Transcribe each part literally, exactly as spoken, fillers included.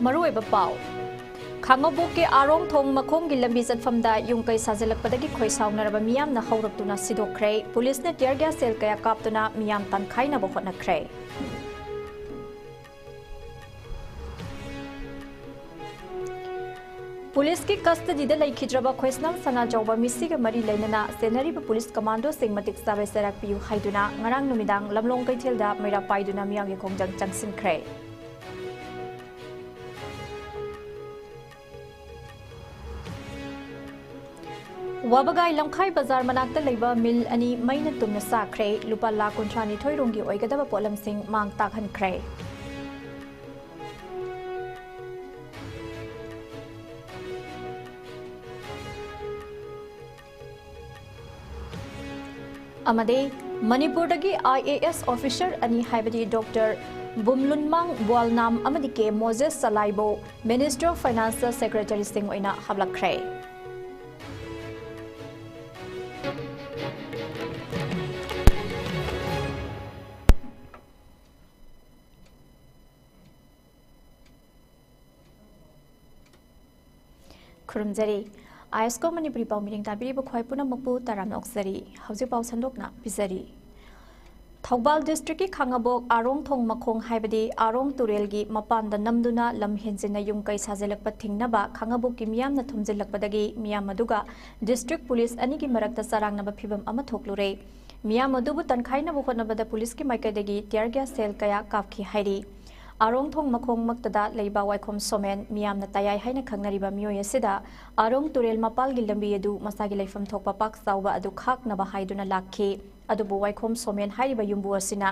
ꯃꯔꯨꯑꯣꯏꯕ ꯄꯥꯎ꯫ ꯈꯥꯉꯕꯣꯛꯀꯤ ꯑꯥꯔꯣꯡ ꯊꯣꯡ ꯃꯈꯣꯡꯒꯤ ꯂꯝꯕꯤ ꯆꯠꯐꯝꯗ ꯌꯨꯝ ꯀꯩ ꯁꯥꯖꯤꯜꯂꯛꯄꯗꯒꯤ ꯈꯣꯏ ꯁꯥꯎꯅꯔꯕ ꯃꯤꯌꯥꯝꯅ ꯍꯧꯔꯛꯇꯨꯅ ꯁꯤꯗꯣꯛꯈ꯭ꯔꯦ꯫ ꯄꯨꯂꯤꯁꯅ tear gas shell ꯀꯌꯥ ꯀꯥꯞꯇꯨꯅ ꯃꯤꯌꯥꯝ ꯇꯥꯟꯈꯥꯏꯅꯕ ꯍꯣꯠꯅꯈ꯭ꯔꯦ꯫ ꯄꯨꯂꯤꯁꯀꯤ custodyꯗ ꯂꯩꯈꯤꯗ꯭ꯔꯕ ꯈ꯭ꯔꯤꯁꯅꯝ ꯁꯅꯥꯖꯥꯎꯕ ꯃꯤꯁꯤꯒ ꯃꯔꯤ ꯂꯩꯅꯅ ꯆꯦꯟꯅꯔꯤꯕ ꯄꯨꯂꯤꯁ commandoꯁꯤꯡ ꯃꯇꯤꯛ ꯆꯥꯕ ꯆꯩꯔꯥꯛ ꯄꯤꯌꯨ ꯍꯥꯏꯗꯨꯅ ꯉꯔꯥꯡ ꯅꯨꯃꯤꯗꯥꯡ ꯂꯝꯂꯣꯡ ꯀꯩꯊꯦꯜꯗ ꯃꯩꯔꯥ ꯄꯥꯏꯗꯨꯅ ꯃꯤꯌꯥꯝꯒꯤ ꯈꯣꯡꯖꯪ ꯆꯪꯁꯤꯟꯈ꯭ꯔꯦ꯫ ꯋꯥꯕꯒꯥꯏ ꯂꯝꯈꯥꯏ ꯕꯖꯥꯔ ꯃꯅꯥꯛꯇ ꯂꯩꯕ mill ꯑꯅꯤ ꯃꯩꯅ ꯇꯨꯝꯅ ꯆꯥꯛꯈ꯭ꯔꯦ꯫ ꯂꯨꯄꯥ ꯂꯥꯈ ꯀꯨꯟꯊ꯭ꯔꯥ ꯅꯤꯊꯣꯏ ꯔꯣꯝꯒꯤ ꯑꯣꯏꯒꯗꯕ ꯄꯣꯠꯂꯝꯁꯤꯡ ꯃꯥꯡ ꯇꯥꯛꯍꯟꯈ꯭ꯔꯦ꯫ ꯑꯃꯗꯤ ꯃꯅꯤꯄꯨꯔꯗꯒꯤ IAS officer ꯑꯅꯤ, ꯍꯥꯏꯕꯗꯤ Doctor ꯕꯨꯝꯂꯨꯟꯃꯥꯡ ꯕꯨꯋꯥꯜꯅꯥꯝ ꯑꯃꯗꯤ K ꯃꯣꯖꯦꯁ ꯆꯂꯥꯏꯕꯨ Ministry of Financeꯇ secretaryꯁꯤꯡ ꯑꯣꯏꯅ ꯍꯥꯞꯂꯛꯈ꯭ꯔꯦ꯫ ꯈꯨꯔꯨꯝꯖꯔꯤ꯫ ꯑꯥꯏ ꯑꯦꯁ ꯀꯣ ꯃꯅꯤꯄꯨꯔꯤ ꯄꯥꯎ ꯃꯤꯔꯦꯡ ꯇꯥꯕꯤꯔꯤꯕ ꯈ꯭ꯋꯥꯏ ꯄꯨꯝꯅꯃꯛꯄꯨ ꯇꯔꯥꯝꯅ ꯑꯣꯛꯆꯔꯤ꯫ ꯍꯧꯖꯤꯛ ꯄꯥꯎ ꯁꯟꯗꯣꯛꯅ ꯄꯤꯖꯔꯤ꯫ ꯊꯧꯕꯥꯜ districtꯀꯤ ꯈꯥꯉꯕꯣꯛ ꯑꯥꯔꯣꯡ ꯊꯣꯡ ꯃꯈꯣꯡ, ꯍꯥꯏꯕꯗꯤ ꯑꯥꯔꯣꯡ ꯇꯨꯔꯦꯜꯒꯤ ꯃꯄꯥꯟꯗ ꯅꯝꯗꯨꯅ ꯂꯝ ꯍꯦꯟꯖꯤꯟꯅ ꯌꯨꯝ ꯀꯩ ꯁꯥꯖꯤꯜꯂꯛꯄ ꯊꯤꯡꯅꯕ ꯈꯥꯉꯕꯣꯛꯀꯤ ꯃꯤꯌꯥꯝꯅ ꯊꯨꯝꯖꯤꯜꯂꯛꯄꯗꯒꯤ ꯃꯤꯌꯥꯝ ꯑꯗꯨꯒ district police ꯑꯅꯤꯒꯤ ꯃꯔꯛꯇ ꯆꯔꯥꯡꯅꯕ ꯐꯤꯚꯝ ꯑꯃ ꯊꯣꯛꯂꯨꯔꯦ꯫ ꯃꯤꯌꯥꯝ ꯑꯗꯨꯕꯨ ꯇꯟꯈꯥꯏꯅꯕ ꯍꯣꯠꯅꯕꯗ ꯄꯨꯂꯤꯁꯀꯤ ꯃꯥꯏꯀꯩꯗꯒꯤ tear gas shell ꯀꯌꯥ ꯀꯥꯞꯈꯤ ꯍꯥꯏꯔꯤ꯫ ꯑꯥꯔꯣꯡ ꯊꯣꯡ ꯃꯈꯣꯡꯃꯛꯇꯗ ꯂꯩꯕ ꯋꯥꯏꯈꯣꯝ ꯁꯣꯃꯦꯟ, ꯃꯤꯌꯥꯝꯅ ꯇꯌꯥꯏ ꯍꯥꯏꯅ ꯈꯪꯅꯔꯤꯕ ꯃꯤꯑꯣꯏ ꯑꯁꯤꯗ ꯑꯥꯔꯣꯡ ꯇꯨꯔꯦꯜ ꯃꯄꯥꯜꯒꯤ ꯂꯝꯕꯤ ꯑꯗꯨ ꯃꯁꯥꯒꯤ ꯂꯩꯐꯝ ꯊꯣꯛꯄ ꯄꯥꯛ ꯆꯥꯎꯕ ꯑꯗꯨ ꯈꯥꯛꯅꯕ ꯍꯥꯏꯗꯨꯅ ꯂꯥꯛꯈꯤ꯫ ꯑꯗꯨꯕꯨ ꯋꯥꯏꯈꯣꯝ ꯁꯣꯃꯦꯟ ꯍꯥꯏꯔꯤꯕ ꯌꯨꯝꯕꯨ ꯑꯁꯤꯅ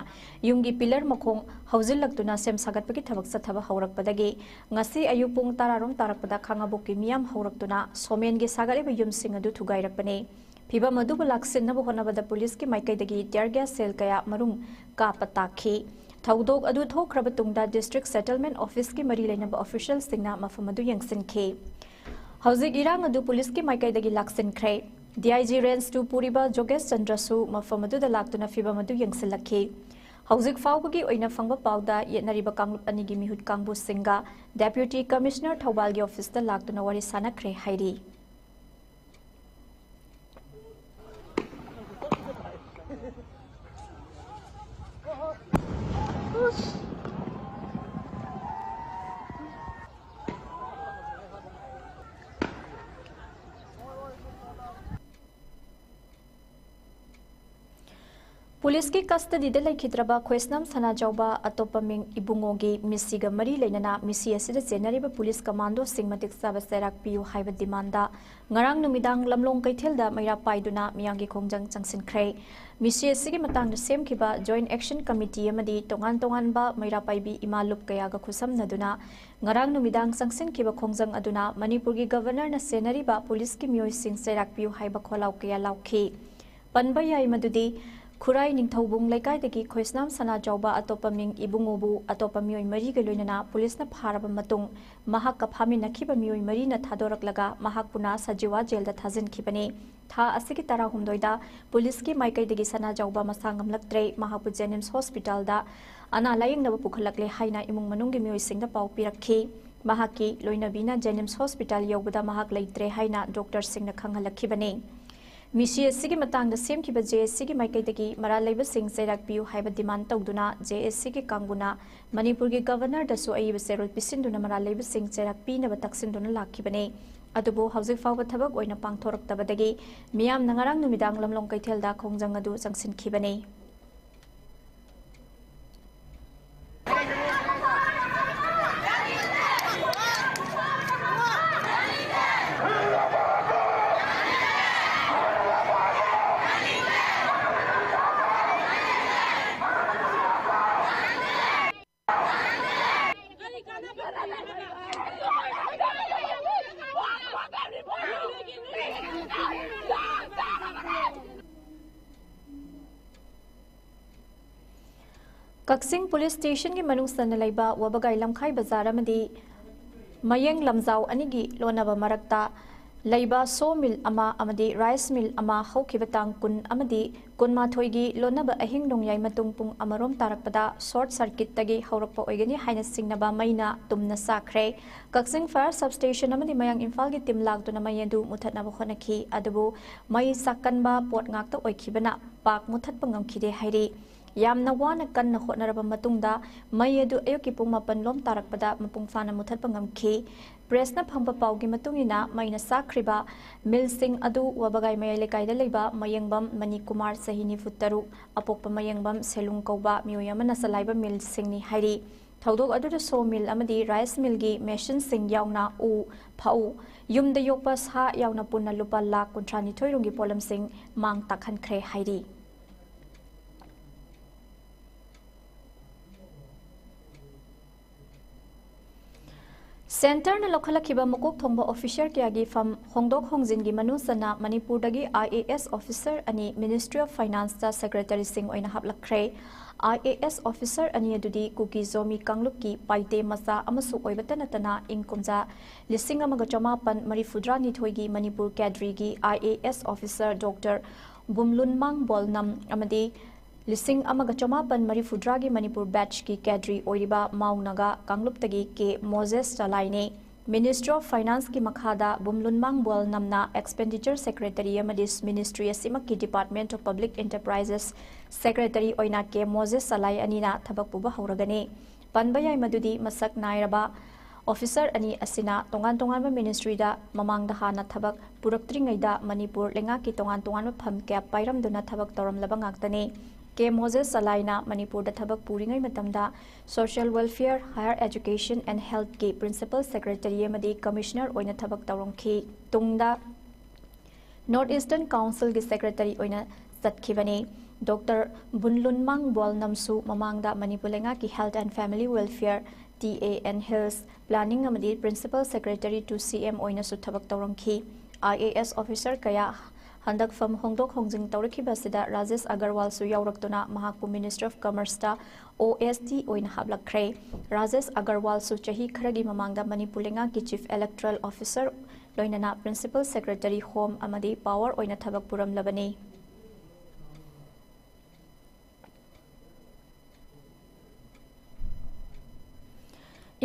ꯌꯨꯝꯒꯤ pillar ꯃꯈꯣꯡ ꯍꯧꯖꯤꯜꯂꯛꯇꯨꯅ ꯁꯦꯝ ꯁꯥꯒꯠꯄꯒꯤ ꯊꯕꯛ ꯆꯠꯊꯕ ꯍꯧꯔꯛꯄꯗꯒꯤ ꯉꯁꯤ ꯑꯌꯨꯛ ꯄꯨꯡ ꯇꯔꯥ ꯔꯣꯝ ꯇꯥꯔꯛꯄꯗ ꯈꯥꯉꯕꯣꯛꯀꯤ ꯃꯤꯌꯥꯝ ꯍꯧꯔꯛꯇꯨꯅ ꯁꯣꯃꯦꯟꯒꯤ ꯁꯥꯒꯠꯂꯤꯕ ꯌꯨꯝꯁꯤꯡ ꯑꯗꯨ ꯊꯨꯒꯥꯏꯔꯛꯄꯅꯤ꯫ ꯐꯤꯚꯝ ꯑꯗꯨꯕꯨ ꯂꯥꯛꯁꯤꯟꯅꯕ ꯍꯣꯠꯅꯕꯗ ꯄꯨꯂꯤꯁꯀꯤ ꯃꯥꯏꯀꯩꯗꯒꯤ tear gas shell ꯀꯌꯥ ꯃꯔꯨꯝ ꯀꯥꯞꯄ ꯇꯥꯈꯤ꯫ ꯊꯧꯗꯣꯛ ꯑꯗꯨ ꯊꯣꯛꯈ꯭ꯔꯕ ꯇꯨꯡꯗ district settlement officeꯀꯤ ꯃꯔꯤ ꯂꯩꯅꯕ officialꯁꯤꯡꯅ ꯃꯐꯝ ꯑꯗꯨ ꯌꯦꯡꯁꯤꯟꯈꯤ꯫ ꯍꯧꯖꯤꯛ ꯏꯔꯥꯡ ꯑꯗꯨ ꯄꯨꯂꯤꯁꯀꯤ ꯃꯥꯏꯀꯩꯗꯒꯤ ꯂꯥꯛꯁꯤꯟꯈ꯭ꯔꯦ꯫ DIG Range two ꯄꯨꯔꯤꯕ ꯖꯣꯒꯦꯁ ꯆꯟꯗ꯭ꯔꯁꯨ ꯃꯐꯝ ꯑꯗꯨꯗ ꯂꯥꯛꯇꯨꯅ ꯐꯤꯚꯝ ꯑꯗꯨ ꯌꯦꯡꯁꯤꯜꯂꯛꯈꯤ꯫ ꯍꯧꯖꯤꯛ ꯐꯥꯎꯕꯒꯤ ꯑꯣꯏꯅ ꯐꯪꯕ ꯄꯥꯎꯗ, ꯌꯦꯠꯅꯔꯤꯕ ꯀꯥꯡꯂꯨꯞ ꯑꯅꯤꯒꯤ ꯃꯤꯍꯨꯠ ꯀꯥꯡꯕꯨꯁꯤꯡꯒ Deputy Commissioner ꯊꯧꯕꯥꯜꯒꯤ office ꯇ ꯂꯥꯛꯇꯨꯅ ꯋꯥꯔꯤ ꯁꯥꯅꯈ꯭ꯔꯦ ꯍꯥꯏꯔꯤ꯫ ꯄꯨꯂꯤꯁꯀꯤ custody ꯗ ꯂꯩꯈꯤꯗ꯭ꯔꯕ ꯈꯣꯏꯁꯅꯥꯝ ꯁꯅꯥꯖꯥꯎꯕ, ꯑꯇꯣꯞꯄ ꯃꯤꯡ ꯏꯕꯨꯡꯉꯣꯒꯤ ꯃꯤꯁꯤꯒ ꯃꯔꯤ ꯂꯩꯅꯅ ꯃꯤꯁꯤ ꯑꯁꯤꯗ ꯆꯦꯟꯅꯔꯤꯕ ꯄꯨꯂꯤꯁ commandos ꯁꯤꯡ ꯃꯇꯤꯛ ꯆꯥꯕ ꯆꯩꯔꯥꯛ ꯄꯤꯌꯨ ꯍꯥꯏꯕ demand ꯗ ꯉꯔꯥꯡ ꯅꯨꯃꯤꯗꯥꯡ ꯂꯝꯂꯣꯡ ꯀꯩꯊꯦꯜꯗ ꯃꯩꯔꯥ ꯄꯥꯏꯗꯨꯅ ꯃꯤꯌꯥꯝꯒꯤ ꯈꯣꯡꯖꯪ ꯆꯪꯁꯤꯟꯈ꯭ꯔꯦ꯫ ꯃꯤꯁꯤ ꯑꯁꯤꯒꯤ ꯃꯇꯥꯡꯗ ꯁꯦꯝꯈꯤꯕ Joint Action Committee ꯑꯃꯗꯤ ꯇꯣꯉꯥꯟ ꯇꯣꯉꯥꯟꯕ ꯃꯩꯔꯥ ꯄꯥꯏꯕꯤ ꯏꯃꯥ ꯂꯨꯞ ꯀꯌꯥꯒ ꯈꯨꯠꯁꯝꯅꯗꯨꯅ ꯉꯔꯥꯡ ꯅꯨꯃꯤꯗꯥꯡ ꯆꯪꯁꯤꯟꯈꯤꯕ ꯈꯣꯡꯖꯪ ꯑꯗꯨꯅ ꯃꯅꯤꯄꯨꯔꯒꯤ Governor ꯅ ꯆꯦꯟꯅꯔꯤꯕ ꯄꯨꯂꯤꯁꯀꯤ ꯃꯤꯑꯣꯏꯁꯤꯡ ꯆꯩꯔꯥꯛ ꯄꯤꯌꯨ ꯍꯥꯏꯕ ꯈꯣꯜꯂꯥꯎ ꯀꯌꯥ ꯂꯥꯎꯈꯤ꯫ ꯄꯟꯕ ꯌꯥꯏ ꯃꯗꯨꯗꯤ, ꯈꯨꯔꯥꯏ ꯅꯤꯡꯊꯧꯕꯨꯡ ꯂꯩꯀꯥꯏꯗꯒꯤ ꯈꯣꯏꯁꯅꯥꯝ ꯁꯅꯥꯖꯥꯎꯕ, ꯑꯇꯣꯞꯄ ꯃꯤꯡ ꯏꯕꯨꯡꯉꯣꯕꯨ ꯑꯇꯣꯞꯄ ꯃꯤꯑꯣꯏ ꯃꯔꯤꯒ ꯂꯣꯏꯅꯅ ꯄꯨꯂꯤꯁꯅ ꯐꯥꯔꯕ ꯃꯇꯨꯡ, ꯃꯍꯥꯛꯀ ꯐꯥꯃꯤꯟꯅꯈꯤꯕ ꯃꯤꯑꯣꯏ ꯃꯔꯤꯅ ꯊꯥꯗꯣꯔꯛꯂꯒ ꯃꯍꯥꯛꯄꯨꯅ ꯁꯖꯤꯋꯥ ꯖꯦꯜꯗ ꯊꯥꯖꯤꯟꯈꯤꯕꯅꯤ꯫ ꯊꯥ ꯑꯁꯤꯒꯤ ꯇꯔꯥꯍꯨꯝꯗꯣꯏꯗ ꯄꯨꯂꯤꯁꯀꯤ ꯃꯥꯏꯀꯩꯗꯒꯤ ꯁꯅꯥꯖꯥꯎꯕ ꯃꯁꯥ ꯉꯝꯂꯛꯇ꯭ꯔꯦ, ꯃꯍꯥꯛꯄꯨ JNIMS hospital ꯗ ꯑꯅꯥ ꯂꯥꯌꯦꯡꯅꯕ ꯄꯨꯈꯠꯂꯛꯂꯦ ꯍꯥꯏꯅ ꯏꯃꯨꯡ ꯃꯅꯨꯡꯒꯤ ꯃꯤꯑꯣꯏꯁꯤꯡꯗ ꯄꯥꯎ ꯄꯤꯔꯛꯈꯤ꯫ ꯃꯍꯥꯛꯀꯤ ꯂꯣꯏꯅꯕꯤꯅ JNIMS hospital ꯌꯧꯕꯗ ꯃꯍꯥꯛ ꯂꯩꯇ꯭ꯔꯦ ꯍꯥꯏꯅ doctor ꯁꯤꯡꯅ ꯈꯪꯍꯜꯂꯛꯈꯤꯕꯅꯤ꯫ ꯃꯤꯁꯤ ꯑꯁꯤꯒꯤ ꯃꯇꯥꯡꯗ ꯁꯦꯝꯈꯤꯕ JAC ꯒꯤ ꯃꯥꯏꯀꯩꯗꯒꯤ ꯃꯔꯥꯜ ꯂꯩꯕꯁꯤꯡ ꯆꯩꯔꯥꯛ ꯄꯤꯌꯨ ꯍꯥꯏꯕ demand ꯇꯧꯗꯨꯅ JAC ꯒꯤ ꯀꯥꯡꯕꯨꯅ ꯃꯅꯤꯄꯨꯔꯒꯤ Governor ꯗꯁꯨ ꯑꯏꯕ ꯆꯦꯔꯣꯜ ꯄꯤꯁꯤꯟꯗꯨꯅ ꯃꯔꯥꯜ ꯂꯩꯕꯁꯤꯡ ꯆꯩꯔꯥꯛ ꯄꯤꯅꯕ ꯇꯛꯁꯤꯟꯗꯨꯅ ꯂꯥꯛꯈꯤꯕꯅꯤ꯫ ꯑꯗꯨꯕꯨ ꯍꯧꯖꯤꯛ ꯐꯥꯎꯕ ꯊꯕꯛ ꯑꯣꯏꯅ ꯄꯥꯡꯊꯣꯔꯛꯇꯕꯗꯒꯤ ꯃꯤꯌꯥꯝꯅ ꯉꯔꯥꯡ ꯅꯨꯃꯤꯗꯥꯡ ꯂꯝꯂꯣꯡ ꯀꯩꯊꯦꯜꯗ ꯈꯣꯡꯖꯪ ꯑꯗꯨ ꯆꯪꯁꯤꯟꯈꯤꯕꯅꯤ꯫ ꯀꯛꯆꯤꯡ ꯄꯨꯂꯤꯁ ꯁ꯭ꯇꯦꯁꯟꯒꯤ ꯃꯅꯨꯡ ꯆꯟꯅ ꯂꯩꯕ ꯋꯥꯕꯒꯥꯏ ꯂꯝꯈꯥꯏ ꯕꯖꯥꯔ ꯑꯃꯗꯤ ꯃꯌꯦꯡ ꯂꯝꯖꯥꯎ ꯑꯅꯤꯒꯤ ꯂꯣꯟꯅꯕ ꯃꯔꯛꯇ ꯂꯩꯕ ꯁꯣ ꯃꯤꯜ ꯑꯃ ꯑꯃꯗꯤ ꯔꯥꯏꯁ ꯃꯤꯜ ꯑꯃ ꯍꯧꯈꯤꯕ ꯇꯥꯡ ꯀꯨꯟ ꯑꯃꯗꯤ ꯀꯨꯟꯃꯥꯊꯣꯏꯒꯤ ꯂꯣꯟꯅꯕ ꯑꯍꯤꯡ ꯅꯣꯡꯌꯥꯏ ꯃꯇꯨꯡ ꯄꯨꯡ ꯑꯃꯔꯣꯝ ꯇꯥꯔꯛꯄꯗ ꯁꯣꯔꯠ ꯁꯔꯀꯤꯠꯇꯒꯤ ꯍꯧꯔꯛꯄ ꯑꯣꯏꯒꯅꯤ ꯍꯥꯏꯅ ꯆꯤꯡꯅꯕ ꯃꯩꯅ ꯇꯨꯝꯅ ꯆꯥꯛꯈ꯭ꯔꯦ꯫ ꯀꯛꯆꯤꯡ ꯐꯥꯌꯔ ꯁꯕꯁ꯭ꯇꯦꯁꯟ ꯑꯃꯗꯤ ꯃꯌꯥꯡ ꯏꯝꯐꯥꯜꯒꯤ ꯇꯤꯝ ꯂꯥꯛꯇꯨꯅ ꯃꯩ ꯑꯗꯨ ꯃꯨꯊꯠꯅꯕ ꯍꯣꯠꯅꯈꯤ, ꯑꯗꯨꯕꯨ ꯃꯩ ꯆꯥꯛꯀꯟꯕ ꯄꯣꯠ ꯉꯥꯛꯇ ꯑꯣꯏꯈꯤꯕꯅ ꯄꯥꯛ ꯃꯨꯊꯠꯄ ꯉꯝꯈꯤꯗꯦ ꯍꯥꯏꯔꯤ꯫ ꯌꯥꯝꯅ ꯋꯥꯅ ꯀꯟꯅ ꯍꯣꯠꯅꯔꯕ ꯃꯇꯨꯡꯗ ꯃꯩ ꯑꯗꯨ ꯑꯌꯨꯛꯀꯤ ꯄꯨꯡ ꯃꯥꯄꯟ ꯂꯣꯝ ꯇꯥꯔꯛꯄꯗ ꯃꯄꯨꯡ ꯐꯥꯅ ꯃꯨꯊꯠꯄ ꯉꯝꯈꯤ꯫ ꯄ꯭ꯔꯦꯁꯅ ꯐꯪꯕ ꯄꯥꯎꯒꯤ ꯃꯇꯨꯡ ꯏꯟꯅ, ꯃꯩꯅ ꯆꯥꯛꯈ꯭ꯔꯤꯕ ꯃꯤꯜꯁꯤꯡ ꯑꯗꯨ ꯋꯥꯕꯒꯥꯏ ꯃꯌꯥꯏ ꯂꯩꯀꯥꯏꯗ ꯂꯩꯕ ꯃꯌꯦꯡꯕꯝ ꯃꯅꯤꯀꯨꯃꯥꯔ, ꯆꯍꯤ ꯅꯤꯐꯨ ꯇꯔꯨꯛ, ꯑꯄꯣꯛꯄ ꯃꯌꯦꯡꯕꯝ ꯁꯦꯂꯨꯡ ꯀꯧꯕ ꯃꯤꯑꯣꯏ ꯑꯃꯅ ꯆꯂꯥꯏꯕ ꯃꯤꯜꯁꯤꯡꯅꯤ ꯍꯥꯏꯔꯤ꯫ ꯊꯧꯗꯣꯛ ꯑꯗꯨꯗ ꯁꯣ ꯃꯤꯜ ꯑꯃꯗꯤ ꯔꯥꯏꯁ ꯃꯤꯜꯒꯤ ꯃꯦꯁꯤꯟꯁꯤꯡ ꯌꯥꯎꯅ ꯎ, ꯐꯧ, ꯌꯨꯝꯗ ꯌꯣꯛꯄ ꯁꯥ ꯌꯥꯎꯅ ꯄꯨꯟꯅ ꯂꯨꯄꯥ ꯂꯥꯈ ꯀꯨꯟꯊ꯭ꯔꯥ ꯅꯤꯊꯣꯏ ꯔꯣꯝꯒꯤ ꯄꯣꯠꯂꯝꯁꯤꯡ ꯃꯥꯡ ꯇꯥꯛꯍꯟꯈ꯭ꯔꯦ ꯍꯥꯏꯔꯤ꯫ ꯁꯦꯟꯇꯔꯅ ꯂꯧꯈꯠꯂꯛꯈꯤꯕ ꯃꯀꯣꯛ ꯊꯣꯡꯕ ꯑꯣꯐꯤꯁꯔ ꯀꯌꯥꯒꯤ ꯐꯝ ꯍꯣꯡꯗꯣꯛ ꯍꯣꯡꯖꯤꯟꯒꯤ ꯃꯅꯨꯡ ꯆꯟꯅ ꯃꯅꯤꯄꯨꯔꯗꯒꯤ IAS ꯑꯣꯐꯤꯁꯔ ꯑꯅꯤ Ministry of Financeꯇ ꯁꯦꯀ꯭ꯔꯦꯇꯔꯤꯁꯤꯡ ꯑꯣꯏꯅ ꯍꯥꯞꯂꯛꯈ꯭ꯔꯦ꯫ IAS ꯑꯣꯐꯤꯁꯔ ꯑꯅꯤ ꯑꯗꯨꯗꯤ ꯀꯨꯀꯤ ꯖꯣꯃꯤ ꯀꯥꯡꯂꯨꯞꯀꯤ ꯄꯥꯏꯇꯦ ꯃꯆꯥ ꯑꯃꯁꯨ ꯑꯣꯏꯕꯇ ꯅꯠꯇꯅ ꯏꯪ ꯀꯨꯝꯖꯥ ꯂꯤꯁꯤꯡ ꯑꯃꯒ ꯆꯃꯥꯄꯟ ꯃꯔꯤꯐꯨꯇꯔꯥꯅꯤꯊꯣꯏꯒꯤ ꯃꯅꯤꯄꯨꯔ ꯀꯦꯗ꯭ꯔꯤꯒꯤ IAS ꯑꯣꯐꯤꯁꯔ ꯗꯣꯛꯇꯔ ꯕꯨꯝꯂꯨꯟꯃꯥꯡ ꯕꯣꯜꯅꯝ ꯑꯃꯗꯤ ꯂꯤꯁꯤꯡ ꯑꯃꯒ ꯆꯃꯥꯄꯟ ꯃꯔꯤꯐꯨꯇꯔꯥꯒꯤ ꯃꯅꯤꯄꯨꯔ ꯕꯦꯠꯆꯀꯤ ꯀꯦꯗ꯭ꯔꯤ ꯑꯣꯏꯔꯤꯕ ꯃꯥꯎ ꯅꯥꯒꯥ ꯀꯥꯡꯂꯨꯞꯇꯒꯤ ꯀꯦ ꯃꯣꯖꯦꯁ ꯆꯂꯥꯏꯅꯤ꯫ Ministry of Financeꯀꯤ ꯃꯈꯥꯗ ꯕꯨꯝꯂꯨꯟꯃꯥꯡ ꯕꯣꯜꯅꯝꯅ Expenditure Secretary ꯑꯃꯗꯤ ministry ꯑꯁꯤꯃꯛꯀꯤ Department of Public Enterprises Secretary ꯑꯣꯏꯅ ꯀꯦ ꯃꯣꯖꯦꯁ ꯆꯂꯥꯏ ꯑꯅꯤꯅ ꯊꯕꯛ ꯄꯨꯕ ꯍꯧꯔꯒꯅꯤ꯫ ꯄꯟꯕ ꯌꯥꯏ ꯃꯗꯨꯗꯤ ꯃꯁꯛ ꯅꯥꯏꯔꯕ ꯑꯣꯐꯤꯁꯔ ꯑꯅꯤ ꯑꯁꯤꯅ ꯇꯣꯉꯥꯟ ꯇꯣꯉꯥꯟꯕ ministryꯗ ꯃꯃꯥꯡꯗ ꯍꯥꯟꯅ ꯊꯕꯛ ꯄꯨꯔꯛꯇ꯭ꯔꯤꯉꯩꯗ ꯃꯅꯤꯄꯨꯔ ꯂꯩꯉꯥꯛꯀꯤ ꯇꯣꯉꯥꯟ ꯇꯣꯉꯥꯟꯕ ꯐꯝ ꯀꯌꯥ ꯄꯥꯏꯔꯝꯗꯨꯅ ꯊꯕꯛ ꯇꯧꯔꯝꯂꯕ ꯉꯥꯛꯇꯅꯤ꯫ ꯀꯦ ꯃꯣꯖꯦꯁ ꯆꯂꯥꯏꯅ ꯃꯅꯤꯄꯨꯔꯗ ꯊꯕꯛ ꯄꯨꯔꯤꯉꯩ ꯃꯇꯝꯗ Social Welfare, Higher Education and Healthꯀꯤ Principal Secretary ꯑꯃꯗꯤ Commissioner ꯑꯣꯏꯅ ꯊꯕꯛ ꯇꯧꯔꯝꯈꯤ꯫ ꯇꯨꯡꯗ North Eastern Councilꯒꯤ Secretary ꯑꯣꯏꯅ ꯆꯠꯈꯤꯕꯅꯤ꯫ ꯗꯣꯛꯇꯔ ꯕꯨꯟꯂꯨꯟꯃꯥꯡ ꯕꯣꯜꯅꯝꯁꯨ ꯃꯃꯥꯡꯗ ꯃꯅꯤꯄꯨꯔ ꯂꯩꯉꯥꯛꯀꯤ Health and Family Welfare, TA and Hills Planning ꯑꯃꯗꯤ Principal Secretary to CM ꯑꯣꯏꯅꯁꯨ ꯊꯕꯛ ꯇꯧꯔꯝꯈꯤ꯫ IAS ꯑꯣꯐꯤꯁꯔ ꯀꯌꯥ ꯍꯟꯗꯛ ꯐꯝ ꯍꯣꯡꯗꯣꯛ ꯍꯣꯡꯖꯤꯟ ꯇꯧꯔꯛꯈꯤꯕ ꯑꯁꯤꯗ ꯔꯥꯖꯦꯁ ꯑꯒꯔꯋꯥꯜꯁꯨ ꯌꯥꯎꯔꯛꯇꯨꯅ ꯃꯍꯥꯛꯄꯨ Ministry of Commerceꯇ OSD ꯑꯣꯏꯅ ꯍꯥꯞꯂꯛꯈ꯭ꯔꯦ꯫ ꯔꯥꯖꯦꯁ ꯑꯒꯔꯋꯥꯜꯁꯨ ꯆꯍꯤ ꯈꯔꯒꯤ ꯃꯃꯥꯡꯗ ꯃꯅꯤꯄꯨꯔ ꯂꯩꯉꯥꯛꯀꯤ Chief Electoral Officer ꯂꯣꯏꯅꯅ Principal Secretary Home ꯑꯃꯗꯤ Power ꯑꯣꯏꯅ ꯊꯕꯛ ꯄꯨꯔꯝꯂꯕꯅꯤ꯫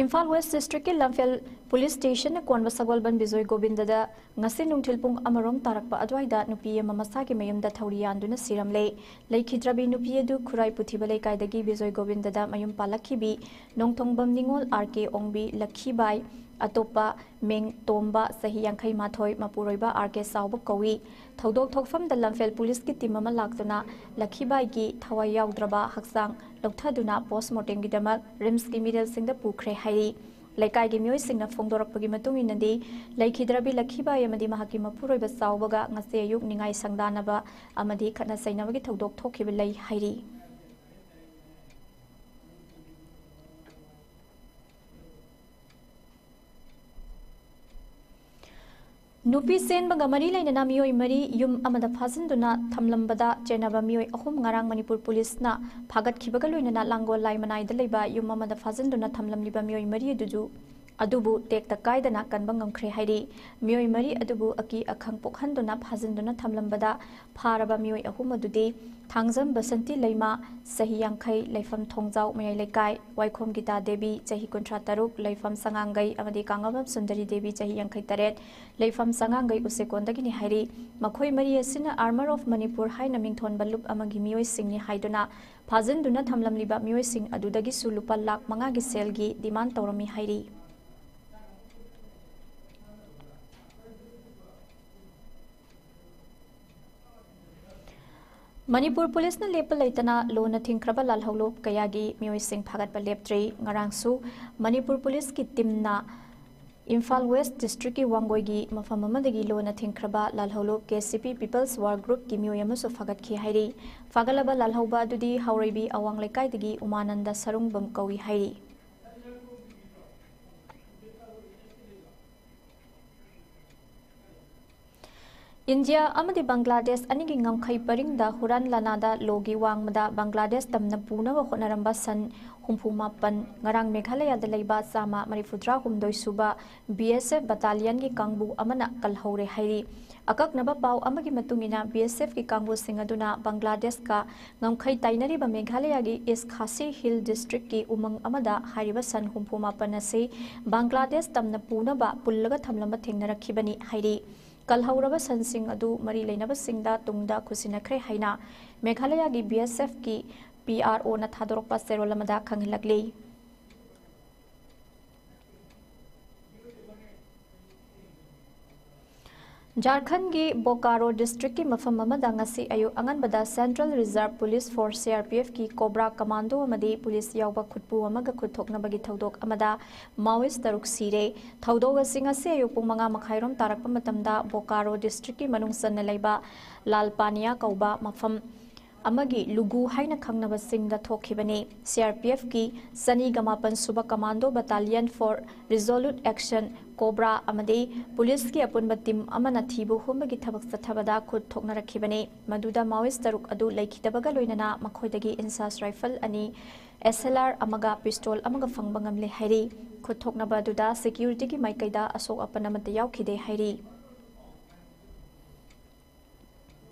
ꯏꯝꯐꯥꯜ West District ꯀꯤ ꯂꯝꯐꯦꯜ Police Station ꯅ ꯀꯣꯟꯕ ꯁꯒꯣꯜꯕꯟ ꯕꯤꯖꯣꯏ ꯒꯣꯕꯤꯟꯗꯗ ꯉꯁꯤ ꯅꯨꯡꯊꯤꯜ ꯄꯨꯡ ꯑꯃꯔꯣꯝ ꯇꯥꯔꯛꯄ ꯑꯗꯨꯋꯥꯏꯗ ꯅꯨꯄꯤ ꯑꯃ ꯃꯁꯥꯒꯤ ꯃꯌꯨꯝꯗ ꯊꯧꯔꯤ ꯌꯥꯟꯗꯨꯅ ꯁꯤꯔꯝꯂꯦ꯫ ꯂꯩꯈꯤꯗ꯭ꯔꯕꯤ ꯅꯨꯄꯤ ꯑꯗꯨ ꯈꯨꯔꯥꯏ ꯄꯨꯊꯤꯕ ꯂꯩꯀꯥꯏꯗꯒꯤ ꯕꯤꯖꯣꯏ ꯒꯣꯕꯤꯟꯗꯗ ꯃꯌꯨꯝ ꯄꯥꯜꯂꯛꯈꯤꯕꯤ ꯅꯣꯡꯊꯣꯡꯕꯝ ꯅꯤꯉꯣꯜ ꯑꯥꯔ ꯀꯦ ꯑꯣꯡꯕꯤ ꯂꯛꯈꯤꯕꯥꯏ, ꯑꯇꯣꯞꯄ ꯃꯤꯡ ꯇꯣꯝꯕ, ꯆꯍꯤ ꯌꯥꯡꯈꯩ ꯃꯥꯊꯣꯏ, ꯃꯄꯨꯔꯣꯏꯕ ꯑꯥꯔ ꯀꯦ ꯆꯥꯎꯕ ꯀꯧꯏ꯫ ꯊꯧꯗꯣꯛ ꯊꯣꯛꯐꯝꯗ ꯂꯝꯐꯦꯜ Police ꯀꯤ team ꯑꯃ ꯂꯥꯛꯇꯨꯅ ꯂꯛꯈꯤꯕꯥꯏꯒꯤ ꯊꯋꯥꯏ ꯌꯥꯎꯗ꯭ꯔꯕ ꯍꯛꯆꯥꯡ ꯂꯧꯊꯗꯨꯅ post mortem ꯒꯤꯗꯃꯛ RIMS ꯀꯤ ꯃꯤꯔꯦꯜꯁꯤꯡꯗ ꯄꯨꯈ꯭ꯔꯦ ꯍꯥꯏꯔꯤ꯫ ꯂꯩꯀꯥꯏꯒꯤ ꯃꯤꯑꯣꯏꯁꯤꯡꯅ ꯐꯣꯡꯗꯣꯔꯛꯄꯒꯤ ꯃꯇꯨꯡ ꯏꯟꯅꯗꯤ, ꯂꯩꯈꯤꯗ꯭ꯔꯕꯤ ꯂꯛꯈꯤꯕꯥꯏ ꯑꯃꯗꯤ ꯃꯍꯥꯛꯀꯤ ꯃꯄꯨꯔꯣꯏꯕ ꯆꯥꯎꯕꯒ ꯉꯁꯤ ꯑꯌꯨꯛ ꯅꯤꯡꯉꯥꯏ ꯁꯪꯗꯥꯅꯕ ꯑꯃꯗꯤ ꯈꯠꯅ ꯆꯩꯅꯕꯒꯤ ꯊꯧꯗꯣꯛ ꯊꯣꯛꯈꯤꯕ ꯂꯩ ꯍꯥꯏꯔꯤ꯫ ꯅꯨꯄꯤ ꯆꯦꯟꯕꯒ ꯃꯔꯤ ꯂꯩꯅꯅ ꯃꯤꯑꯣꯏ ꯃꯔꯤ ꯌꯨꯝ ꯑꯃꯗ ꯐꯥꯖꯤꯟꯗꯨꯅ ꯊꯝꯂꯝꯕꯗ ꯆꯦꯟꯅꯕ ꯃꯤꯑꯣꯏ ꯑꯍꯨꯝ ꯉꯔꯥꯡ ꯃꯅꯤꯄꯨꯔ Police ꯅ ꯐꯥꯒꯠꯈꯤꯕꯒ ꯂꯣꯏꯅꯅ ꯂꯥꯡꯒꯣꯜ ꯂꯥꯏꯃꯅꯥꯏꯗ ꯂꯩꯕ ꯌꯨꯝ ꯑꯃꯗ ꯐꯥꯖꯤꯟꯗꯨꯅ ꯊꯝꯂꯝꯂꯤꯕ ꯃꯤꯑꯣꯏ ꯃꯔꯤ ꯑꯗꯨꯁꯨ, ꯑꯗꯨꯕꯨ ꯇꯦꯛꯇ ꯀꯥꯏꯗꯅ ꯀꯟꯕ ꯉꯝꯈ꯭ꯔꯦ ꯍꯥꯏꯔꯤ꯫ ꯃꯤꯑꯣꯏ ꯃꯔꯤ ꯑꯗꯨꯕꯨ ꯑꯀꯤ ꯑꯈꯪ ꯄꯣꯛꯍꯟꯗꯨꯅ ꯐꯥꯖꯤꯟꯗꯨꯅ ꯊꯝꯂꯝꯕꯗ ꯐꯥꯔꯕ ꯃꯤꯑꯣꯏ ꯑꯍꯨꯝ ꯑꯗꯨꯗꯤ ꯊꯥꯡꯖꯝ ꯕꯁꯟꯇꯤ ꯂꯩꯃ, ꯆꯍꯤ ꯌꯥꯡꯈꯩ, ꯂꯩꯐꯝ ꯊꯣꯡꯖꯥꯎ ꯃꯌꯥꯏ ꯂꯩꯀꯥꯏ, ꯋꯥꯏꯈꯣꯝ ꯒꯤꯇꯥ ꯗꯦꯕꯤ, ꯆꯍꯤ ꯀꯨꯟꯊ꯭ꯔꯥ ꯇꯔꯨꯛ, ꯂꯩꯐꯝ ꯁꯉꯥꯡꯒꯩ, ꯑꯃꯗꯤ ꯀꯥꯡꯉꯕꯝ ꯁꯨꯟꯗꯔꯤ ꯗꯦꯕꯤ, ꯆꯍꯤ ꯌꯥꯡꯈꯩ ꯇꯔꯦꯠ, ꯂꯩꯐꯝ ꯁꯉꯥꯡꯒꯩ ꯎꯆꯦꯀꯣꯟꯗꯒꯤꯅꯤ ꯍꯥꯏꯔꯤ꯫ ꯃꯈꯣꯏ ꯃꯔꯤ ꯑꯁꯤꯅ Army of Manipur ꯍꯥꯏꯅ ꯃꯤꯡꯊꯣꯟꯕ ꯂꯨꯞ ꯑꯃꯒꯤ ꯃꯤꯑꯣꯏꯁꯤꯡꯅꯤ ꯍꯥꯏꯗꯨꯅ ꯐꯥꯖꯤꯟꯗꯨꯅ ꯊꯝꯂꯝꯂꯤꯕ ꯃꯤꯑꯣꯏꯁꯤꯡ ꯑꯗꯨꯗꯒꯤꯁꯨ ꯂꯨꯄꯥ ꯂꯥꯈ ꯃꯉꯥꯒꯤ ꯁꯦꯜꯒꯤ demand ꯇꯧꯔꯝꯃꯤ ꯍꯥꯏꯔꯤ꯫ ꯃꯅꯤꯄꯨꯔ Police ꯅ ꯂꯦꯞꯄ ꯂꯩꯇꯅ ꯂꯨꯅ ꯊꯤꯡꯈ꯭ꯔꯕ ꯂꯥꯜꯍꯧꯂꯨꯞ ꯀꯌꯥꯒꯤ ꯃꯤꯑꯣꯏꯁꯤꯡ ꯐꯥꯒꯠꯄ ꯂꯦꯞꯇ꯭ꯔꯤ꯫ ꯉꯔꯥꯡꯁꯨ ꯃꯅꯤꯄꯨꯔ Police ꯀꯤ team ꯅ ꯏꯝꯐꯥꯜ West District ꯀꯤ ꯋꯥꯡꯒꯣꯏꯒꯤ ꯃꯐꯝ ꯑꯃꯗꯒꯤ ꯂꯨꯅ ꯊꯤꯡꯈ꯭ꯔꯕ ꯂꯥꯜꯍꯧꯂꯨꯞ K C P People's War Group ꯀꯤ ꯃꯤꯑꯣꯏ ꯑꯃꯁꯨ ꯐꯥꯒꯠꯈꯤ ꯍꯥꯏꯔꯤ꯫ ꯐꯥꯒꯠꯂꯕ ꯂꯥꯜꯍꯧꯕ ꯑꯗꯨꯗꯤ ꯍꯥꯎꯔꯩꯕꯤ ꯑꯋꯥꯡ ꯂꯩꯀꯥꯏꯗꯒꯤ ꯎꯃꯥꯅꯟꯗ ꯁꯔꯨꯡꯕꯝ ꯀꯧꯏ ꯍꯥꯏꯔꯤ꯫ ꯏꯟꯗꯤꯌꯥ ꯑꯃꯗꯤ ꯕꯪꯒ꯭ꯂꯥꯗꯦꯁ ꯑꯅꯤꯒꯤ ꯉꯝꯈꯩ ꯄꯔꯤꯡꯗ ꯍꯨꯔꯥꯟ ꯂꯥꯅꯥꯗ ꯂꯣꯒꯤ ꯋꯥꯡꯃꯗ ꯕꯪꯒ꯭ꯂꯥꯗꯦꯁ ꯇꯝꯅ ꯄꯨꯅꯕ ꯍꯣꯠꯅꯔꯝꯕ ꯁꯟ ꯍꯨꯝꯐꯨ ꯃꯥꯄꯟ ꯉꯔꯥꯡ ꯃꯦꯘꯥꯂꯌꯥꯗ ꯂꯩꯕ ꯆꯥꯝꯃ ꯃꯔꯤꯐꯨꯇꯔꯥ ꯍꯨꯝꯗꯣꯏ ꯁꯨꯕ ꯕꯤ ꯑꯦꯁ ꯑꯦꯐ ꯕꯠꯇꯥꯂꯤꯌꯟꯒꯤ ꯀꯥꯡꯕꯨ ꯑꯃꯅ ꯀꯜꯍꯧꯔꯦ ꯍꯥꯏꯔꯤ꯫ ꯑꯀꯛꯅꯕ ꯄꯥꯎ ꯑꯃꯒꯤ ꯃꯇꯨꯡ ꯏꯟꯅ, ꯕꯤ ꯑꯦꯁ ꯑꯦꯐꯀꯤ ꯀꯥꯡꯕꯨꯁꯤꯡ ꯑꯗꯨꯅ ꯕꯪꯒ꯭ꯂꯥꯗꯦꯁꯀ ꯉꯝꯈꯩ ꯇꯥꯏꯅꯔꯤꯕ ꯃꯦꯘꯥꯂꯌꯥꯒꯤ ꯏꯁ ꯈꯥꯁꯤ ꯍꯤꯜ ꯗꯤꯁꯇ꯭ꯔꯤꯛꯀꯤ ꯎꯃꯪ ꯑꯃꯗ ꯍꯥꯏꯔꯤꯕ ꯁꯟ ꯍꯨꯝꯐꯨ ꯃꯥꯄꯟ ꯑꯁꯤ ꯕꯪꯒ꯭ꯂꯥꯗꯦꯁ ꯇꯝꯅ ꯄꯨꯅꯕ ꯄꯨꯜꯂꯒ ꯊꯝꯂꯝꯕ ꯊꯦꯡꯅꯔꯛꯈꯤꯕꯅꯤ ꯍꯥꯏꯔꯤ꯫ ꯀꯜꯍꯧꯔꯕ ꯁꯟꯁꯤꯡ ꯑꯗꯨ ꯃꯔꯤ ꯂꯩꯅꯕꯁꯤꯡꯗ ꯇꯨꯡꯗ ꯈꯨꯠꯁꯤꯟꯅꯈ꯭ꯔꯦ ꯍꯥꯏꯅ ꯃꯦꯘꯥꯂꯌꯥꯒꯤ ꯕꯤ ꯑꯦꯁ ꯑꯦꯐꯀꯤ ꯄꯤ ꯑꯥꯔ ꯑꯣꯅ ꯊꯥꯗꯣꯔꯛꯄ ꯆꯦꯔꯣꯜ ꯑꯃꯗ ꯈꯪꯍꯜꯂꯛꯂꯤ꯫ ꯖꯥꯔꯈꯟꯒꯤ ꯕꯣꯀꯥꯔꯣ ꯗꯤꯁꯇ꯭ꯔꯤꯛꯀꯤ ꯃꯐꯝ ꯑꯃꯗ ꯉꯁꯤ ꯑꯌꯨꯛ ꯑꯉꯟꯕꯗ central reserve police force, C R P ꯑꯦꯐꯀꯤ ꯀꯣꯕ꯭ꯔꯥ ꯀꯃꯥꯟꯗꯣ ꯑꯃꯗꯤ ꯄꯨꯂꯤꯁ ꯌꯥꯎꯕ ꯈꯨꯠꯄꯨ ꯑꯃꯒ ꯈꯨꯠ ꯊꯣꯛꯅꯕꯒꯤ ꯊꯧꯗꯣꯛ ꯑꯃꯗ ꯃꯥꯑꯣꯏꯁ ꯇꯔꯨꯛ ꯁꯤꯔꯦ꯫ ꯊꯧꯗꯣꯛ ꯑꯁꯤ ꯉꯁꯤ ꯑꯌꯨꯛ ꯄꯨꯡ ꯃꯉꯥ ꯃꯈꯥꯏꯔꯣꯝ ꯇꯥꯔꯛꯄ ꯃꯇꯝꯗ ꯕꯣꯀꯥꯔꯣ ꯗꯤꯁꯇ꯭ꯔꯤꯛꯀꯤ ꯃꯅꯨꯡ ꯆꯟꯅ ꯂꯩꯕ ꯂꯥꯜꯄꯥꯅꯤꯌꯥ ꯀꯧꯕ ꯃꯐꯝ ꯑꯃꯒꯤ ꯂꯨꯒꯨ ꯍꯥꯏꯅ ꯈꯪꯅꯕꯁꯤꯡꯗ ꯊꯣꯛꯈꯤꯕꯅꯤ꯫ ꯁꯤ ꯑꯥꯔ ꯄꯤ ꯑꯦꯐꯀꯤ ꯆꯅꯤꯒ ꯃꯥꯄꯟ ꯁꯨꯕ commando battalion four ꯔꯤꯖꯣꯂꯨꯠ action, cobra ꯑꯃꯗꯤ ꯄꯨꯂꯤꯁꯀꯤ ꯑꯄꯨꯟꯕ ꯇꯤꯝ ꯑꯃꯅ ꯊꯤꯕ ꯍꯨꯝꯕꯒꯤ ꯊꯕꯛ ꯆꯠꯊꯕꯗ ꯈꯨꯠ ꯊꯣꯛꯅꯔꯛꯈꯤꯕꯅꯤ꯫ ꯃꯗꯨꯗ ꯃꯥꯑꯣꯏꯁ ꯇꯔꯨꯛ ꯑꯗꯨ ꯂꯩꯈꯤꯗꯕꯒ ꯂꯣꯏꯅꯅ ꯃꯈꯣꯏꯗꯒꯤ ꯏꯟꯁꯥꯁ ꯔꯥꯏꯐꯜ ꯑꯅꯤ, ꯑꯦꯁ ꯑꯦꯜ ꯑꯥꯔ ꯑꯃꯒ ꯄꯤꯁꯇꯣꯜ ꯑꯃꯒ ꯐꯪꯕ ꯉꯝꯂꯦ ꯍꯥꯏꯔꯤ꯫ ꯈꯨꯠ ꯊꯣꯛꯅꯕ ꯑꯗꯨꯗ ꯁꯦꯀ꯭ꯌꯨꯔꯤꯇꯤꯒꯤ ꯃꯥꯏꯀꯩꯗ ꯑꯁꯣꯛ ꯑꯄꯟ ꯑꯃꯠꯇ ꯌꯥꯎꯈꯤꯗꯦ ꯍꯥꯏꯔꯤ꯫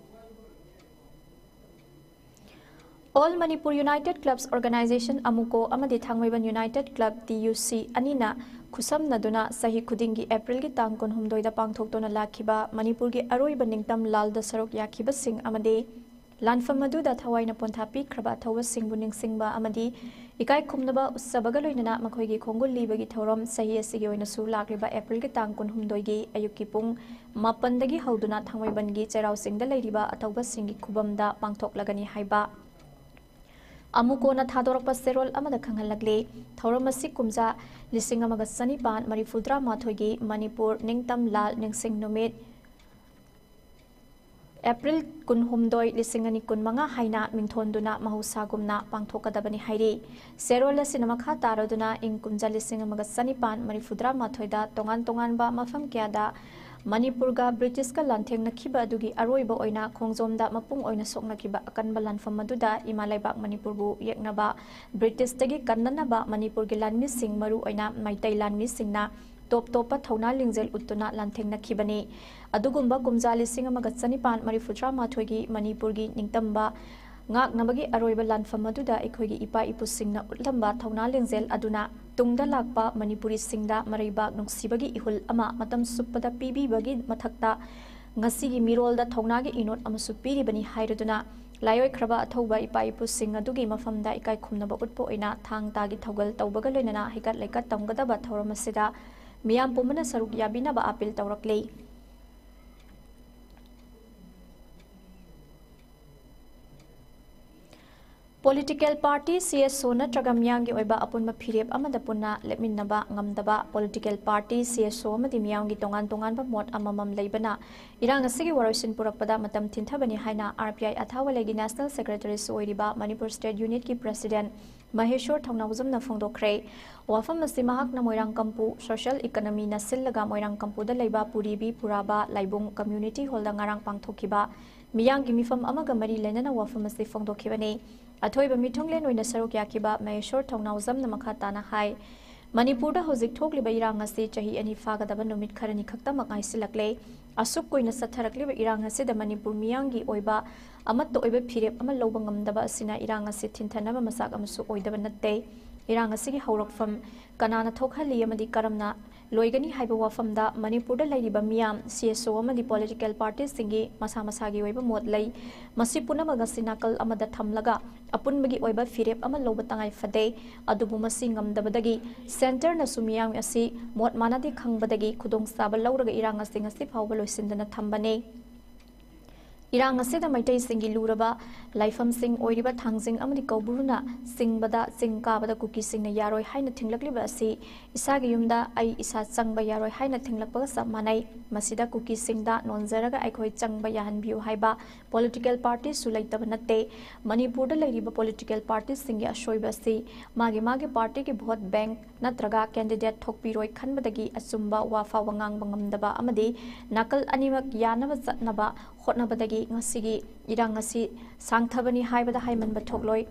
ꯑꯣꯜ ꯃꯅꯤꯄꯨꯔ ꯌꯨꯅꯥꯏꯇꯦꯗ ꯀ꯭ꯂꯕꯁ ꯑꯣꯔꯒꯅꯥꯏꯖꯦꯁꯟ, ꯑꯃꯨꯀꯣ, ꯑꯃꯗꯤ ꯊꯥꯡꯃꯩꯕꯟ ꯌꯨꯅꯥꯏꯇꯦꯗ ꯀ꯭ꯂꯕ, ꯇꯤ ꯌꯨ ꯁꯤ, ꯑꯅꯤꯅ ꯈꯨꯠꯁꯝꯅꯗꯨꯅ ꯆꯍꯤ ꯈꯨꯗꯤꯡꯒꯤ ꯑꯦꯄ꯭ꯔꯤꯜꯒꯤ ꯇꯥꯡ ꯀꯨꯟꯍꯨꯝꯗꯣꯏꯗ ꯄꯥꯡꯊꯣꯛꯇꯨꯅ ꯂꯥꯛꯈꯤꯕ ꯃꯅꯤꯄꯨꯔꯒꯤ ꯑꯔꯣꯏꯕ ꯅꯤꯡꯇꯝ ꯂꯥꯜꯗ ꯁꯔꯨꯛ ꯌꯥꯈꯤꯕꯁꯤꯡ ꯑꯃꯗꯤ ꯂꯥꯟꯐꯝ ꯑꯗꯨꯗ ꯊꯋꯥꯏꯅ ꯄꯣꯟꯊꯥ ꯄꯤꯈ꯭ꯔꯕ ꯑꯊꯧꯕꯁꯤꯡꯕꯨ ꯅꯤꯡꯁꯤꯡꯕ ꯑꯃꯗꯤ ꯏꯀꯥꯏ ꯈꯨꯝꯅꯕ ꯎꯠꯆꯕꯒ ꯂꯣꯏꯅꯅ ꯃꯈꯣꯏꯒꯤ ꯈꯣꯡꯒꯨꯜ ꯂꯤꯕꯒꯤ ꯊꯧꯔꯝ ꯆꯍꯤ ꯑꯁꯤꯒꯤ ꯑꯣꯏꯅꯁꯨ ꯂꯥꯛꯂꯤꯕ ꯑꯦꯄ꯭ꯔꯤꯜꯒꯤ ꯇꯥꯡ ꯀꯨꯟꯍꯨꯝꯗꯣꯏꯒꯤ ꯑꯌꯨꯛꯀꯤ ꯄꯨꯡ ꯃꯥꯄꯟꯗꯒꯤ ꯍꯧꯗꯨꯅ ꯊꯥꯡꯃꯩꯕꯟꯒꯤ ꯆꯩꯔꯥꯎ ꯆꯤꯡꯗ ꯂꯩꯔꯤꯕ ꯑꯊꯧꯕꯁꯤꯡꯒꯤ ꯈꯨꯕꯝꯗ ꯄꯥꯡꯊꯣꯛꯂꯒꯅꯤ ꯍꯥꯏꯕ ꯑꯃꯨꯀꯣꯅ ꯊꯥꯗꯣꯔꯛꯄ ꯆꯦꯔꯣꯜ ꯑꯃꯗ ꯈꯪꯍꯜꯂꯛꯂꯤ꯫ ꯊꯧꯔꯝ ꯑꯁꯤ ꯀꯨꯝꯖꯥ ꯂꯤꯁꯤꯡ ꯑꯃꯒ ꯆꯅꯤꯄꯥꯟ ꯃꯔꯤꯐꯨꯇꯔꯥ ꯃꯥꯊꯣꯏꯒꯤ ꯃꯅꯤꯄꯨꯔ ꯅꯤꯡꯇꯝ ꯂꯥꯜ ꯅꯤꯡꯁꯤꯡ ꯅꯨꯃꯤꯠ, ꯑꯦꯄ꯭ꯔꯤꯜ ꯀꯨꯟꯍꯨꯝꯗꯣꯏ, ꯂꯤꯁꯤꯡ ꯑꯅꯤ ꯀꯨꯟꯃꯉꯥ ꯍꯥꯏꯅ ꯃꯤꯡꯊꯣꯟꯗꯨꯅ ꯃꯍꯧꯁꯥꯒꯨꯝꯅ ꯄꯥꯡꯊꯣꯛꯀꯗꯕꯅꯤ ꯍꯥꯏꯔꯤ꯫ ꯆꯦꯔꯣꯜ ꯑꯁꯤꯅ ꯃꯈꯥ ꯇꯥꯔꯗꯨꯅ ꯏꯪ ꯀꯨꯝꯖꯥ ꯂꯤꯁꯤꯡ ꯑꯃꯒ ꯆꯅꯤꯄꯥꯟ ꯃꯔꯤꯐꯨꯇꯔꯥ ꯃꯥꯊꯣꯏꯗ ꯇꯣꯉꯥꯟ ꯇꯣꯉꯥꯟꯕ ꯃꯐꯝ ꯀꯌꯥꯗ ꯃꯅꯤꯄꯨꯔꯒ ꯕ꯭ꯔꯤꯇꯤꯁꯀ ꯂꯥꯟꯊꯦꯡꯅꯈꯤꯕ ꯑꯗꯨꯒꯤ ꯑꯔꯣꯏꯕ ꯑꯣꯏꯅ ꯈꯣꯡꯖꯣꯝꯗ ꯃꯄꯨꯡ ꯑꯣꯏꯅ ꯁꯣꯛꯅꯈꯤꯕ ꯑꯀꯟꯕ ꯂꯥꯟꯐꯝ ꯑꯗꯨꯗ ꯏꯃꯥ ꯂꯩꯕꯥꯛ ꯃꯅꯤꯄꯨꯔꯕꯨ ꯌꯦꯛꯅꯕ, ꯕ꯭ꯔꯤꯇꯤꯁꯇꯒꯤ ꯀꯟꯅꯅꯕ ꯃꯅꯤꯄꯨꯔꯒꯤ ꯂꯥꯟꯃꯤꯁꯤꯡ, ꯃꯔꯨ ꯑꯣꯏꯅ ꯃꯩꯇꯩ ꯂꯥꯟꯃꯤꯁꯤꯡꯅ ꯇꯣꯞ ꯇꯣꯞꯄ ꯊꯧꯅꯥ ꯂꯤꯡꯖꯦꯜ ꯎꯠꯇꯨꯅ ꯂꯥꯟꯊꯦꯡꯅꯈꯤꯕꯅꯤ꯫ ꯑꯗꯨꯒꯨꯝꯕ ꯀꯨꯝꯖꯥ ꯂꯤꯁꯤꯡ ꯑꯃꯒ ꯆꯅꯤꯄꯥꯟ ꯃꯔꯤꯐꯨꯇꯔꯥ ꯃꯥꯊꯣꯏꯒꯤ ꯃꯅꯤꯄꯨꯔꯒꯤ ꯅꯤꯡꯇꯝꯕ ꯉꯥꯛꯅꯕꯒꯤ ꯑꯔꯣꯏꯕ ꯂꯥꯟꯐꯝ ꯑꯗꯨꯗ ꯑꯩꯈꯣꯏꯒꯤ ꯏꯄꯥ ꯏꯄꯨꯁꯤꯡꯅ ꯎꯠꯂꯝꯕ ꯊꯧꯅꯥ ꯂꯤꯡꯖꯦꯜ ꯑꯗꯨꯅ ꯇꯨꯡꯗ ꯂꯥꯛꯄ ꯃꯅꯤꯄꯨꯔꯤꯁꯤꯡꯗ ꯃꯔꯩꯕꯥꯛ ꯅꯨꯡꯁꯤꯕꯒꯤ ꯏꯍꯨꯜ ꯑꯃ ꯃꯇꯝ ꯆꯨꯞꯄꯗ ꯄꯤꯕꯤꯕꯒꯤ ꯃꯊꯛꯇ ꯉꯁꯤꯒꯤ ꯃꯤꯔꯣꯜꯗ ꯊꯧꯅꯥꯒꯤ ꯏꯅꯣꯠ ꯑꯃꯁꯨ ꯄꯤꯔꯤꯕꯅꯤ ꯍꯥꯏꯔꯗꯨꯅ, ꯂꯥꯏꯑꯣꯏꯈ꯭ꯔꯕ ꯑꯊꯧꯕ ꯏꯄꯥ ꯏꯄꯨꯁꯤꯡ ꯑꯗꯨꯒꯤ ꯃꯐꯝꯗ ꯏꯀꯥꯏ ꯈꯨꯝꯅꯕ ꯎꯠꯄ ꯑꯣꯏꯅ ꯊꯥꯡ ꯇꯥꯒꯤ ꯊꯧꯒꯜ ꯇꯧꯕꯒ ꯂꯣꯏꯅꯅ ꯍꯩꯀꯠ ꯂꯩꯀꯠ ꯇꯝꯒꯗꯕ ꯊꯧꯔꯝ ꯑꯁꯤꯗ ꯃꯤꯌꯥꯝ ꯄꯨꯝꯕꯅ ꯁꯔꯨꯛ ꯌꯥꯕꯤꯅꯕ ꯑꯥꯄꯤꯜ ꯇꯧꯔꯛꯂꯤ꯫ ꯄꯣꯂꯤꯇꯤꯀꯦꯜ ꯄꯥꯔꯇꯤ, ꯁꯤ ꯑꯦꯁ ꯑꯣ ꯅꯠꯇ꯭ꯔꯒ ꯃꯤꯌꯥꯝꯒꯤ ꯑꯣꯏꯕ ꯑꯄꯨꯟꯕ ꯐꯤꯔꯦꯞ ꯑꯃꯗ ꯄꯨꯟꯅ ꯂꯦꯞꯃꯤꯟꯅꯕ ꯉꯝꯗꯕ, ꯄꯣꯂꯤꯇꯤꯀꯦꯜ ꯄꯥꯔꯇꯤ, ꯁꯤ ꯑꯦꯁ ꯑꯣ ꯑꯃꯗꯤ ꯃꯤꯌꯥꯝꯒꯤ ꯇꯣꯉꯥꯟ ꯇꯣꯉꯥꯟꯕ ꯃꯣꯠ ꯑꯃꯃꯝ ꯂꯩꯕꯅ ꯏꯔꯥꯡ ꯑꯁꯤꯒꯤ ꯋꯥꯔꯣꯏꯁꯤꯟ ꯄꯨꯔꯛꯄꯗ ꯃꯇꯝ ꯊꯤꯟꯊꯕꯅꯤ ꯍꯥꯏꯅ ꯑꯥꯔ ꯄꯤ ꯑꯥꯏ ꯑꯊꯥꯋꯥꯂꯩꯒꯤ ꯅꯦꯁꯅꯦꯜ ꯁꯦꯀ꯭ꯔꯦꯇꯔꯤꯁꯨ ꯑꯣꯏꯔꯤꯕ ꯃꯅꯤꯄꯨꯔ ꯁ꯭ꯇꯦꯠ ꯌꯨꯅꯤꯠꯀꯤ ꯄ꯭ꯔꯦꯁꯤꯗꯦꯟꯠ ꯃꯍꯦꯁꯣꯔ ꯊꯧꯅꯥꯎꯖꯝꯅ ꯐꯣꯡꯗꯣꯛꯈ꯭ꯔꯦ꯫ ꯋꯥꯐꯝ ꯑꯁꯤ ꯃꯍꯥꯛꯅ ꯃꯣꯏꯔꯥꯡ ꯀꯝꯄꯨ ꯁꯣꯁꯤꯌꯦꯜ ꯏꯀꯣꯅꯣꯃꯤꯅ ꯁꯤꯜꯂꯒ ꯃꯣꯏꯔꯥꯡ ꯀꯝꯄꯨꯗ ꯂꯩꯕ ꯄꯨꯔꯤꯕꯤ ꯄꯨꯔꯥꯕꯥ ꯂꯥꯏꯕꯨꯡ ꯀꯝꯃ꯭ꯌꯨꯅꯤꯇꯤ ꯍꯣꯜꯗ ꯉꯔꯥꯡ ꯄꯥꯡꯊꯣꯛꯈꯤꯕ ꯃꯤꯌꯥꯝꯒꯤ ꯃꯤꯐꯝ ꯑꯃꯒ ꯃꯔꯤ ꯂꯩꯅꯅ ꯋꯥꯐꯝ ꯑꯁꯤ ꯐꯣꯡꯗꯣꯛꯈꯤꯕꯅꯤ꯫ ꯑꯊꯣꯏꯕ ꯃꯤꯊꯨꯡꯂꯦꯟ ꯑꯣꯏꯅ ꯁꯔꯨꯛ ꯌꯥꯈꯤꯕ ꯃꯍꯦꯁꯣꯔ ꯊꯧꯅꯥꯎꯖꯝꯅ ꯃꯈꯥ ꯇꯥꯅ ꯍꯥꯏ, ꯃꯅꯤꯄꯨꯔꯗ ꯍꯧꯖꯤꯛ ꯊꯣꯛꯂꯤꯕ ꯏꯔꯥꯡ ꯑꯁꯤ ꯆꯍꯤ ꯑꯅꯤ ꯐꯥꯒꯗꯕ ꯅꯨꯃꯤꯠ ꯈꯔꯅꯤ ꯈꯛꯇꯃꯛ ꯉꯥꯏꯁꯤꯜꯂꯛꯂꯦ꯫ ꯑꯁꯨꯛ ꯀꯨꯏꯅ ꯆꯠꯊꯔꯛꯂꯤꯕ ꯏꯔꯥꯡ ꯑꯁꯤꯗ ꯃꯅꯤꯄꯨꯔ ꯃꯤꯌꯥꯝꯒꯤ ꯑꯣꯏꯕ ꯑꯃꯠꯇ ꯑꯣꯏꯕ ꯐꯤꯔꯦꯞ ꯑꯃ ꯂꯧꯕ ꯉꯝꯗꯕ ꯑꯁꯤꯅ ꯏꯔꯥꯡ ꯑꯁꯤ ꯊꯤꯟꯊꯅꯕ ꯃꯆꯥꯛ ꯑꯃꯁꯨ ꯑꯣꯏꯗꯕ ꯅꯠꯇꯦ꯫ ꯏꯔꯥꯡ ꯑꯁꯤꯒꯤ ꯍꯧꯔꯛꯐꯝ ꯀꯅꯥꯅ ꯊꯣꯛꯍꯜꯂꯤ ꯑꯃꯗꯤ ꯀꯔꯝꯅ ꯂꯣꯏꯒꯅꯤ ꯍꯥꯏꯕ ꯋꯥꯐꯝꯗ ꯃꯅꯤꯄꯨꯔꯗ ꯂꯩꯔꯤꯕ ꯃꯤꯌꯥꯝ, ꯁꯤ ꯑꯦꯁ ꯑꯣ ꯑꯃꯗꯤ ꯄꯣꯂꯤꯇꯤꯀꯦꯜ ꯄꯥꯔꯇꯤꯁꯤꯡꯒꯤ ꯃꯁꯥ ꯃꯁꯥꯒꯤ ꯑꯣꯏꯕ ꯃꯣꯠ ꯂꯩ꯫ ꯃꯁꯤ ꯄꯨꯝꯅꯃꯛ ꯑꯁꯤ ꯅꯥꯀꯜ ꯑꯃꯗ ꯊꯝꯂꯒ ꯑꯄꯨꯟꯕꯒꯤ ꯑꯣꯏꯕ ꯐꯤꯔꯦꯞ ꯑꯃ ꯂꯧꯕ ꯇꯉꯥꯏ ꯐꯗꯦ꯫ ꯑꯗꯨꯕꯨ ꯃꯁꯤ ꯉꯝꯗꯕꯗꯒꯤ ꯁꯦꯟꯇꯔꯅꯁꯨ ꯃꯤꯌꯥꯝ ꯑꯁꯤ ꯃꯣꯠ ꯃꯥꯟꯅꯗꯦ ꯈꯪꯕꯗꯒꯤ ꯈꯨꯗꯣꯡꯆꯥꯕ ꯂꯧꯔꯒ ꯏꯔꯥꯡ ꯑꯁꯤ ꯉꯁꯤ ꯐꯥꯎꯕ ꯂꯣꯏꯁꯤꯟꯗꯅ ꯊꯝꯕꯅꯤ꯫ ꯏꯔꯥꯡ ꯑꯁꯤꯗ ꯃꯩꯇꯩꯁꯤꯡꯒꯤ ꯂꯨꯔꯕ ꯂꯥꯏꯐꯝꯁꯤꯡ ꯑꯣꯏꯔꯤꯕ ꯊꯥꯡꯖꯤꯡ ꯑꯃꯗꯤ ꯀꯧꯕ꯭ꯔꯨꯅ ꯆꯤꯡꯕꯗ, ꯆꯤꯡ ꯀꯥꯕꯗ ꯀꯨꯀꯤꯁꯤꯡꯅ ꯌꯥꯔꯣꯏ ꯍꯥꯏꯅ ꯊꯤꯡꯂꯛꯂꯤꯕ ꯑꯁꯤ ꯏꯁꯥꯒꯤ ꯌꯨꯝꯗ ꯑꯩ ꯏꯁꯥ ꯆꯪꯕ ꯌꯥꯔꯣꯏ ꯍꯥꯏꯅ ꯊꯤꯡꯂꯛꯄꯒ ꯆꯞ ꯃꯥꯟꯅꯩ꯫ ꯃꯁꯤꯗ ꯀꯨꯀꯤꯁꯤꯡꯗ ꯅꯣꯟꯖꯔꯒ ꯑꯩꯈꯣꯏ ꯆꯪꯕ ꯌꯥꯍꯟꯕꯤꯌꯨ ꯍꯥꯏꯕ ꯄꯣꯂꯤꯇꯤꯀꯦꯜ ꯄꯥꯔꯇꯤꯁꯨ ꯂꯩꯇꯕ ꯅꯠꯇꯦ꯫ ꯃꯅꯤꯄꯨꯔꯗ ꯂꯩꯔꯤꯕ ꯄꯣꯂꯤꯇꯤꯀꯦꯜ ꯄꯥꯔꯇꯤꯁꯤꯡꯒꯤ ꯑꯁꯣꯏꯕ ꯑꯁꯤ ꯃꯥꯒꯤ ꯃꯥꯒꯤ ꯄꯥꯔꯇꯤꯒꯤ ꯚꯣꯠ ꯕꯦꯡꯛ ꯅꯠꯇ꯭ꯔꯒ ꯀꯦꯟꯗꯤꯗꯦꯠ ꯊꯣꯛꯄꯤꯔꯣꯏ ꯈꯟꯕꯗꯒꯤ ꯑꯆꯨꯝꯕ ꯋꯥ ꯐꯥꯎꯕ ꯉꯥꯡꯕ ꯉꯝꯗꯕ ꯑꯃꯗꯤ ꯅꯥꯀꯜ ꯑꯅꯤꯃꯛ ꯌꯥꯅꯕ ꯆꯠꯅꯕ ꯍꯣꯠꯅꯕꯗꯒꯤ ꯉꯁꯤꯒꯤ ꯏꯔꯥꯡ ꯑꯁꯤ ꯁꯥꯡꯊꯕꯅꯤ ꯍꯥꯏꯕꯗ ꯍꯥꯏꯃꯟꯕ ꯊꯣꯛꯂꯣꯏ꯫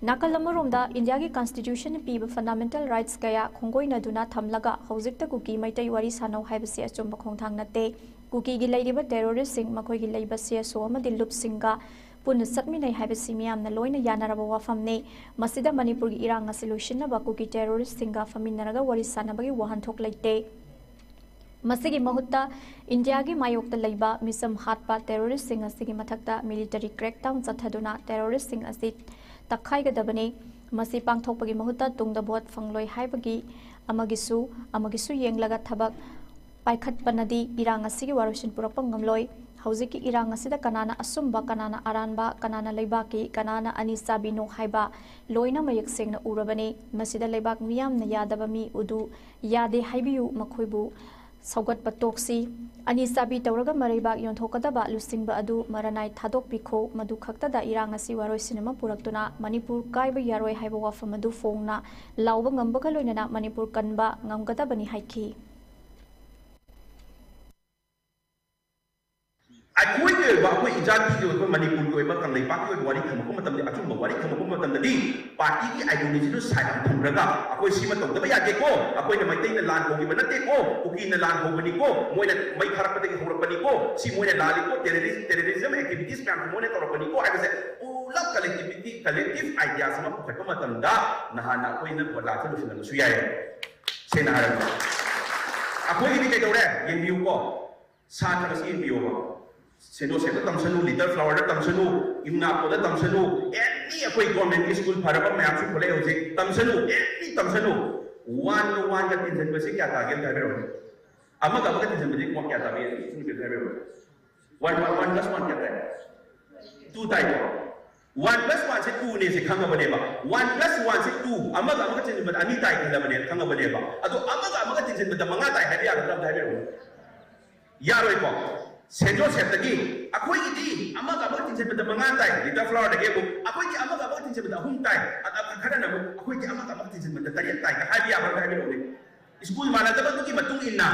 ꯅꯥꯀꯜ ꯑꯃꯔꯣꯝꯗ ꯏꯟꯗꯤꯌꯥꯒꯤ ꯀꯟꯁꯇꯤꯇ꯭ꯌꯨꯁꯟꯅ ꯄꯤꯕ ꯐꯟꯗꯥꯃꯦꯟꯇꯦꯜ ꯔꯥꯏꯠꯁ ꯀꯌꯥ ꯈꯣꯡꯒꯣꯏꯅꯗꯨꯅ ꯊꯝꯂꯒ ꯍꯧꯖꯤꯛꯇ ꯀꯨꯀꯤ ꯃꯩꯇꯩ ꯋꯥꯔꯤ ꯁꯥꯟꯅꯧ ꯍꯥꯏꯕꯁꯤ ꯑꯆꯨꯝꯕ ꯈꯣꯡꯊꯥꯡ ꯅꯠꯇꯦ꯫ ꯀꯨꯀꯤꯒꯤ ꯂꯩꯔꯤꯕ ꯇꯦꯔꯣꯔꯤꯁꯁꯤꯡ, ꯃꯈꯣꯏꯒꯤ ꯂꯩꯕ ꯁꯤ ꯑꯦꯁ ꯑꯣ ꯑꯃꯗꯤ ꯂꯨꯞꯁꯤꯡꯒ ꯄꯨꯟꯅ ꯆꯠꯃꯤꯟꯅꯩ ꯍꯥꯏꯕꯁꯤ ꯃꯤꯌꯥꯝꯅ ꯂꯣꯏꯅ ꯌꯥꯅꯔꯕ ꯋꯥꯐꯝꯅꯤ꯫ ꯃꯁꯤꯗ ꯃꯅꯤꯄꯨꯔꯒꯤ ꯏꯔꯥꯡ ꯑꯁꯤ ꯂꯣꯏꯁꯤꯟꯅꯕ ꯀꯨꯀꯤ ꯇꯦꯔꯣꯔꯤꯁꯁꯤꯡꯒ ꯐꯝꯃꯤꯟꯅꯔꯒ ꯋꯥꯔꯤ ꯁꯥꯟꯅꯕꯒꯤ ꯋꯥꯍꯟꯊꯣꯛ ꯂꯩꯇꯦ꯫ ꯃꯁꯤꯒꯤ ꯃꯍꯨꯠꯇ ꯏꯟꯗꯤꯌꯥꯒꯤ ꯃꯥꯌꯣꯛꯇ ꯂꯩꯕ ꯃꯤꯆꯝ ꯍꯥꯠꯄ ꯇꯦꯔꯣꯔꯤꯁꯁꯤꯡ ꯑꯁꯤꯒꯤ ꯃꯊꯛꯇ ꯃꯤꯂꯤꯇꯔꯤ ꯀ꯭ꯔꯦꯛꯗꯥꯎꯟ ꯆꯠꯊꯗꯨꯅ ꯇꯦꯔꯣꯔꯤꯁꯁꯤꯡ ꯑꯁꯤ ꯇꯛꯈꯥꯏꯒꯗꯕꯅꯤ꯫ ꯃꯁꯤ ꯄꯥꯡꯊꯣꯛꯄꯒꯤ ꯃꯍꯨꯠꯇ ꯇꯨꯡꯗ ꯚꯣꯠ ꯐꯪꯂꯣꯏ ꯍꯥꯏꯕꯒꯤ ꯑꯃꯒꯤꯁꯨ ꯑꯃꯒꯤꯁꯨ ꯌꯦꯡꯂꯒ ꯊꯕꯛ ꯄꯥꯏꯈꯠꯄꯅꯗꯤ ꯏꯔꯥꯡ ꯑꯁꯤꯒꯤ ꯋꯥꯔꯣꯏꯁꯤꯟ ꯄꯨꯔꯛꯄ ꯉꯝꯂꯣꯏ꯫ ꯍꯧꯖꯤꯛꯀꯤ ꯏꯔꯥꯡ ꯑꯁꯤꯗ ꯀꯅꯥꯅ ꯑꯆꯨꯝꯕ, ꯀꯅꯥꯅ ꯑꯔꯥꯟꯕ, ꯀꯅꯥꯅ ꯂꯩꯕꯥꯛꯀꯤ, ꯀꯅꯥꯅ ꯑꯅꯤ ꯆꯥꯕꯤꯅꯣ ꯍꯥꯏꯕ ꯂꯣꯏꯅ ꯃꯌꯦꯛ ꯁꯦꯡꯅ ꯎꯔꯕꯅꯤ꯫ ꯃꯁꯤꯗ ꯂꯩꯕꯥꯛ ꯃꯤꯌꯥꯝꯅ ꯌꯥꯗꯕ ꯃꯤ ꯎꯗꯨ ꯌꯥꯗꯦ ꯍꯥꯏꯕꯤꯌꯨ, ꯃꯈꯣꯏꯕꯨ ꯁꯧꯒꯠꯄ ꯇꯣꯛꯁꯤ꯫ ꯑꯅꯤ ꯆꯥꯕꯤ ꯇꯧꯔꯒ ꯃꯔꯩꯕꯥꯛ ꯌꯣꯟꯊꯣꯛꯀꯗꯕ ꯂꯨꯆꯤꯡꯕ ꯑꯗꯨ ꯃꯔꯅꯥꯏ ꯊꯥꯗꯣꯛꯄꯤꯈꯣ꯫ ꯃꯗꯨ ꯈꯛꯇꯗ ꯏꯔꯥꯡ ꯑꯁꯤ ꯋꯥꯔꯣꯏꯁꯤꯟ ꯑꯃ ꯄꯨꯔꯛꯇꯨꯅ ꯃꯅꯤꯄꯨꯔ ꯀꯥꯏꯕ ꯌꯥꯔꯣꯏ ꯍꯥꯏꯕ ꯋꯥꯐꯝ ꯑꯗꯨ ꯐꯣꯡꯅ ꯂꯥꯎꯕ ꯉꯝꯕꯒ ꯂꯣꯏꯅꯅ ꯃꯅꯤꯄꯨꯔ ꯀꯟꯕ ꯉꯝꯒꯗꯕꯅꯤ ꯍꯥꯏꯈꯤ꯫ ꯑꯩꯈꯣꯏꯒꯤ ꯑꯣꯏꯕ, ꯑꯩꯈꯣꯏ ꯏꯖꯥꯇꯤꯒꯤ ꯑꯣꯏꯕ, ꯃꯅꯤꯄꯨꯔꯒꯤ ꯑꯣꯏꯕ, ꯀꯪꯂꯩꯄꯥꯛꯀꯤ ꯑꯣꯏꯕ ꯋꯥꯔꯤ ꯊꯝꯃꯛꯄ ꯃꯇꯝꯗ, ꯑꯆꯨꯝꯕ ꯋꯥꯔꯤ ꯊꯝꯃꯛꯄ ꯃꯇꯝꯗꯗꯤ ꯄꯥꯔꯇꯤꯒꯤ ideologyꯗꯨ side ꯑꯃ ꯊꯝꯈ꯭ꯔꯒ, ꯑꯩꯈꯣꯏ ꯁꯤꯃ ꯇꯧꯗꯕ ꯌꯥꯗꯦꯀꯣ, ꯑꯩꯈꯣꯏꯅ ꯃꯩꯇꯩꯅ ꯂꯥꯟ ꯍꯧꯈꯤꯕ ꯅꯠꯇꯦꯀꯣ, ꯀꯨꯀꯤꯅ ꯂꯥꯟ ꯍꯧꯕꯅꯤꯀꯣ, ꯃꯣꯏꯅ ꯃꯩ ꯊꯥꯔꯛꯄꯗꯒꯤ ꯍꯧꯔꯛꯄꯅꯤꯀꯣ, ꯁꯤ ꯃꯣꯏꯅ ꯂꯥꯜꯂꯤꯀꯣ, terrorism, terrorism activities ꯃꯌꯥꯝꯁꯦ ꯃꯣꯏꯅ ꯇꯧꯔꯛꯄꯅꯤꯀꯣ ꯍꯥꯏꯕꯁꯦ ꯄꯨꯂꯞ collectivity, collective ideas ꯑꯃ ꯄꯨꯈꯠꯄ ꯃꯇꯝꯗ ꯅꯍꯥꯟꯅ ꯑꯩꯈꯣꯏꯅ ꯀꯣꯂꯥꯁꯦ ꯂꯣꯏꯁꯤꯜꯂꯝꯕꯁꯨ ꯌꯥꯏ꯫ ꯁꯦꯡꯅ ꯍꯥꯏꯔꯕꯗ ꯑꯩꯈꯣꯏꯒꯤꯗꯤ ꯀꯩꯗꯧꯔꯦ? ꯌꯦꯡꯕꯤꯌꯨꯀꯣ, ꯁꯥꯇ꯭ꯔ ꯃꯁꯤꯡ ꯌꯦꯡꯕꯤꯌꯣꯕ꯫ ꯁꯦꯟ ꯖꯣꯁꯦꯐꯇ ꯇꯝꯁꯅꯨ, ꯂꯤꯇꯜ ꯐ꯭ꯂꯥꯋꯔꯗ ꯇꯝꯁꯅꯨ, ꯏꯝꯅꯥꯀꯣꯗ ꯇꯝꯁꯅꯨ, any ꯑꯩꯈꯣꯏ ꯒꯣꯔꯃꯦꯟꯒꯤ ꯁ꯭ꯀꯨꯜ ꯐꯔꯕ ꯃꯌꯥꯝꯁꯨ ꯊꯣꯛꯂꯛꯑꯦ ꯍꯧꯖꯤꯛ, ꯇꯝꯁꯅꯨ, any ꯇꯝꯁꯅꯨ꯫ ꯋꯥꯟꯒ ꯋꯥꯟꯒ ꯇꯤꯟꯁꯤꯟꯕꯁꯤ ꯀꯌꯥ ꯇꯥꯒꯦ ꯑꯝꯇ ꯍꯥꯏꯕꯤꯔꯛꯑꯣꯅꯦ꯫ ꯑꯃꯒ ꯑꯃꯒ ꯇꯤꯟꯁꯤꯟꯕꯁꯤ ꯀꯌꯥ ꯇꯥꯒꯦ? ꯁꯨꯝ ꯍꯥꯏꯕꯤꯔꯛꯑꯣꯅꯦ꯫ One one one plus one ꯀꯌꯥ ꯇꯥꯏ? Two ꯇꯥꯏꯀꯣ. One plus one ꯁꯦ two ꯅꯦ ꯁꯦ ꯈꯪꯉꯕꯅꯦꯕ. One plus one ꯁꯦ two, ꯑꯃꯒ ꯑꯃꯒ ꯆꯤꯟꯁꯤꯟꯕꯗ ꯑꯅꯤ ꯇꯥꯏ ꯈꯜꯂꯕꯅꯦ, ꯈꯪꯉꯕꯅꯦꯕ. ꯑꯗꯣ ꯑꯃꯒ ꯑꯃꯒ ꯆꯤꯟꯁꯤꯟꯕꯗ ꯃꯉꯥ ꯇꯥꯏ ꯍꯥꯏꯕ ꯌꯥꯒꯗ꯭ꯔꯥ? ꯑꯝꯇ ꯍꯥꯏꯕꯤꯔꯛꯎ. ꯌꯥꯔꯣꯏꯀꯣ. ꯁꯦꯟ ꯖꯣꯁꯦꯐꯇꯒꯤ ꯑꯩꯈꯣꯏꯒꯤꯗꯤ ꯑꯃꯒ ꯑꯃꯒ ꯆꯤꯟꯁꯤꯟꯕꯗ ꯃꯉꯥ ꯇꯥꯏ, ꯂꯤꯇꯜ ꯐ꯭ꯂꯥꯋꯔꯗꯒꯤ ꯑꯃꯨꯛ ꯑꯩꯈꯣꯏꯗꯤ ꯑꯃꯒ ꯑꯃꯒ ꯆꯤꯟꯁꯤꯟꯕꯗ ꯑꯍꯨꯝ ꯇꯥꯏ, ꯑꯗ ꯈꯔꯅ ꯑꯃꯨꯛ ꯑꯩꯈꯣꯏꯗꯤ ꯑꯃꯒ ꯑꯃꯒ ꯆꯤꯟꯁꯤꯟꯕꯗ ꯇꯔꯦꯠ ꯇꯥꯏ ꯍꯥꯏꯕ ꯌꯥꯕ꯭ꯔꯥ? ꯑꯝꯇ ꯍꯥꯏꯕꯤꯔꯛꯎꯅꯦ. ꯁ꯭ꯀꯨꯜ ꯃꯥꯟꯅꯗꯕꯗꯨꯒꯤ ꯃꯇꯨꯡ ꯏꯟꯅ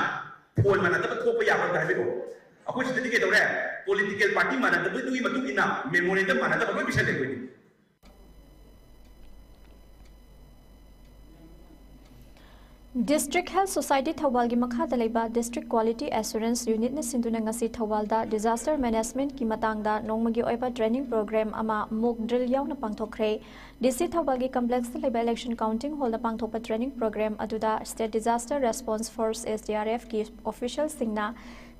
ꯐꯣꯟ ꯃꯥꯟꯅꯗꯕ ꯊꯣꯛꯄ ꯌꯥꯕ꯭ꯔꯥ? ꯑꯝꯇ ꯍꯥꯏꯕꯤꯔꯛꯑꯣ. ꯑꯩꯈꯣꯏ ꯁꯤꯗꯗꯤ ꯀꯩꯗꯧꯔꯦ? ꯄꯣꯂꯤꯇꯤꯀꯦꯜ ꯄꯥꯔꯇꯤ ꯃꯥꯟꯅꯗꯕꯗꯨꯒꯤ ꯃꯇꯨꯡ ꯏꯟꯅ ꯃꯦꯃꯣꯔꯦꯟꯗꯝ ꯃꯥꯟꯅꯗꯕ ꯂꯣꯏ ꯄꯤꯁꯜꯂꯦ ꯑꯩꯈꯣꯏꯗꯤ. District Health Society ꯊꯧꯕꯥꯜꯒꯤ ꯃꯈꯥꯗ ꯂꯩꯕ District Quality Assurance Unitꯅ ꯁꯤꯟꯗꯨꯅ ꯉꯁꯤ ꯊꯧꯕꯥꯜꯗ disaster managementꯀꯤ ꯃꯇꯥꯡꯗ ꯅꯣꯡꯃꯒꯤ ꯑꯣꯏꯕ training program ꯑꯃ mock drill ꯌꯥꯎꯅ ꯄꯥꯡꯊꯣꯛꯈ꯭ꯔꯦ꯫ ꯗꯤ ꯁꯤ ꯊꯧꯕꯥꯜꯒꯤ complexꯇ ꯂꯩꯕ election counting hallꯗ ꯄꯥꯡꯊꯣꯛꯄ training program ꯑꯗꯨꯗ State Disaster Response Force, S D R Fꯀꯤ officialꯁꯤꯡꯅ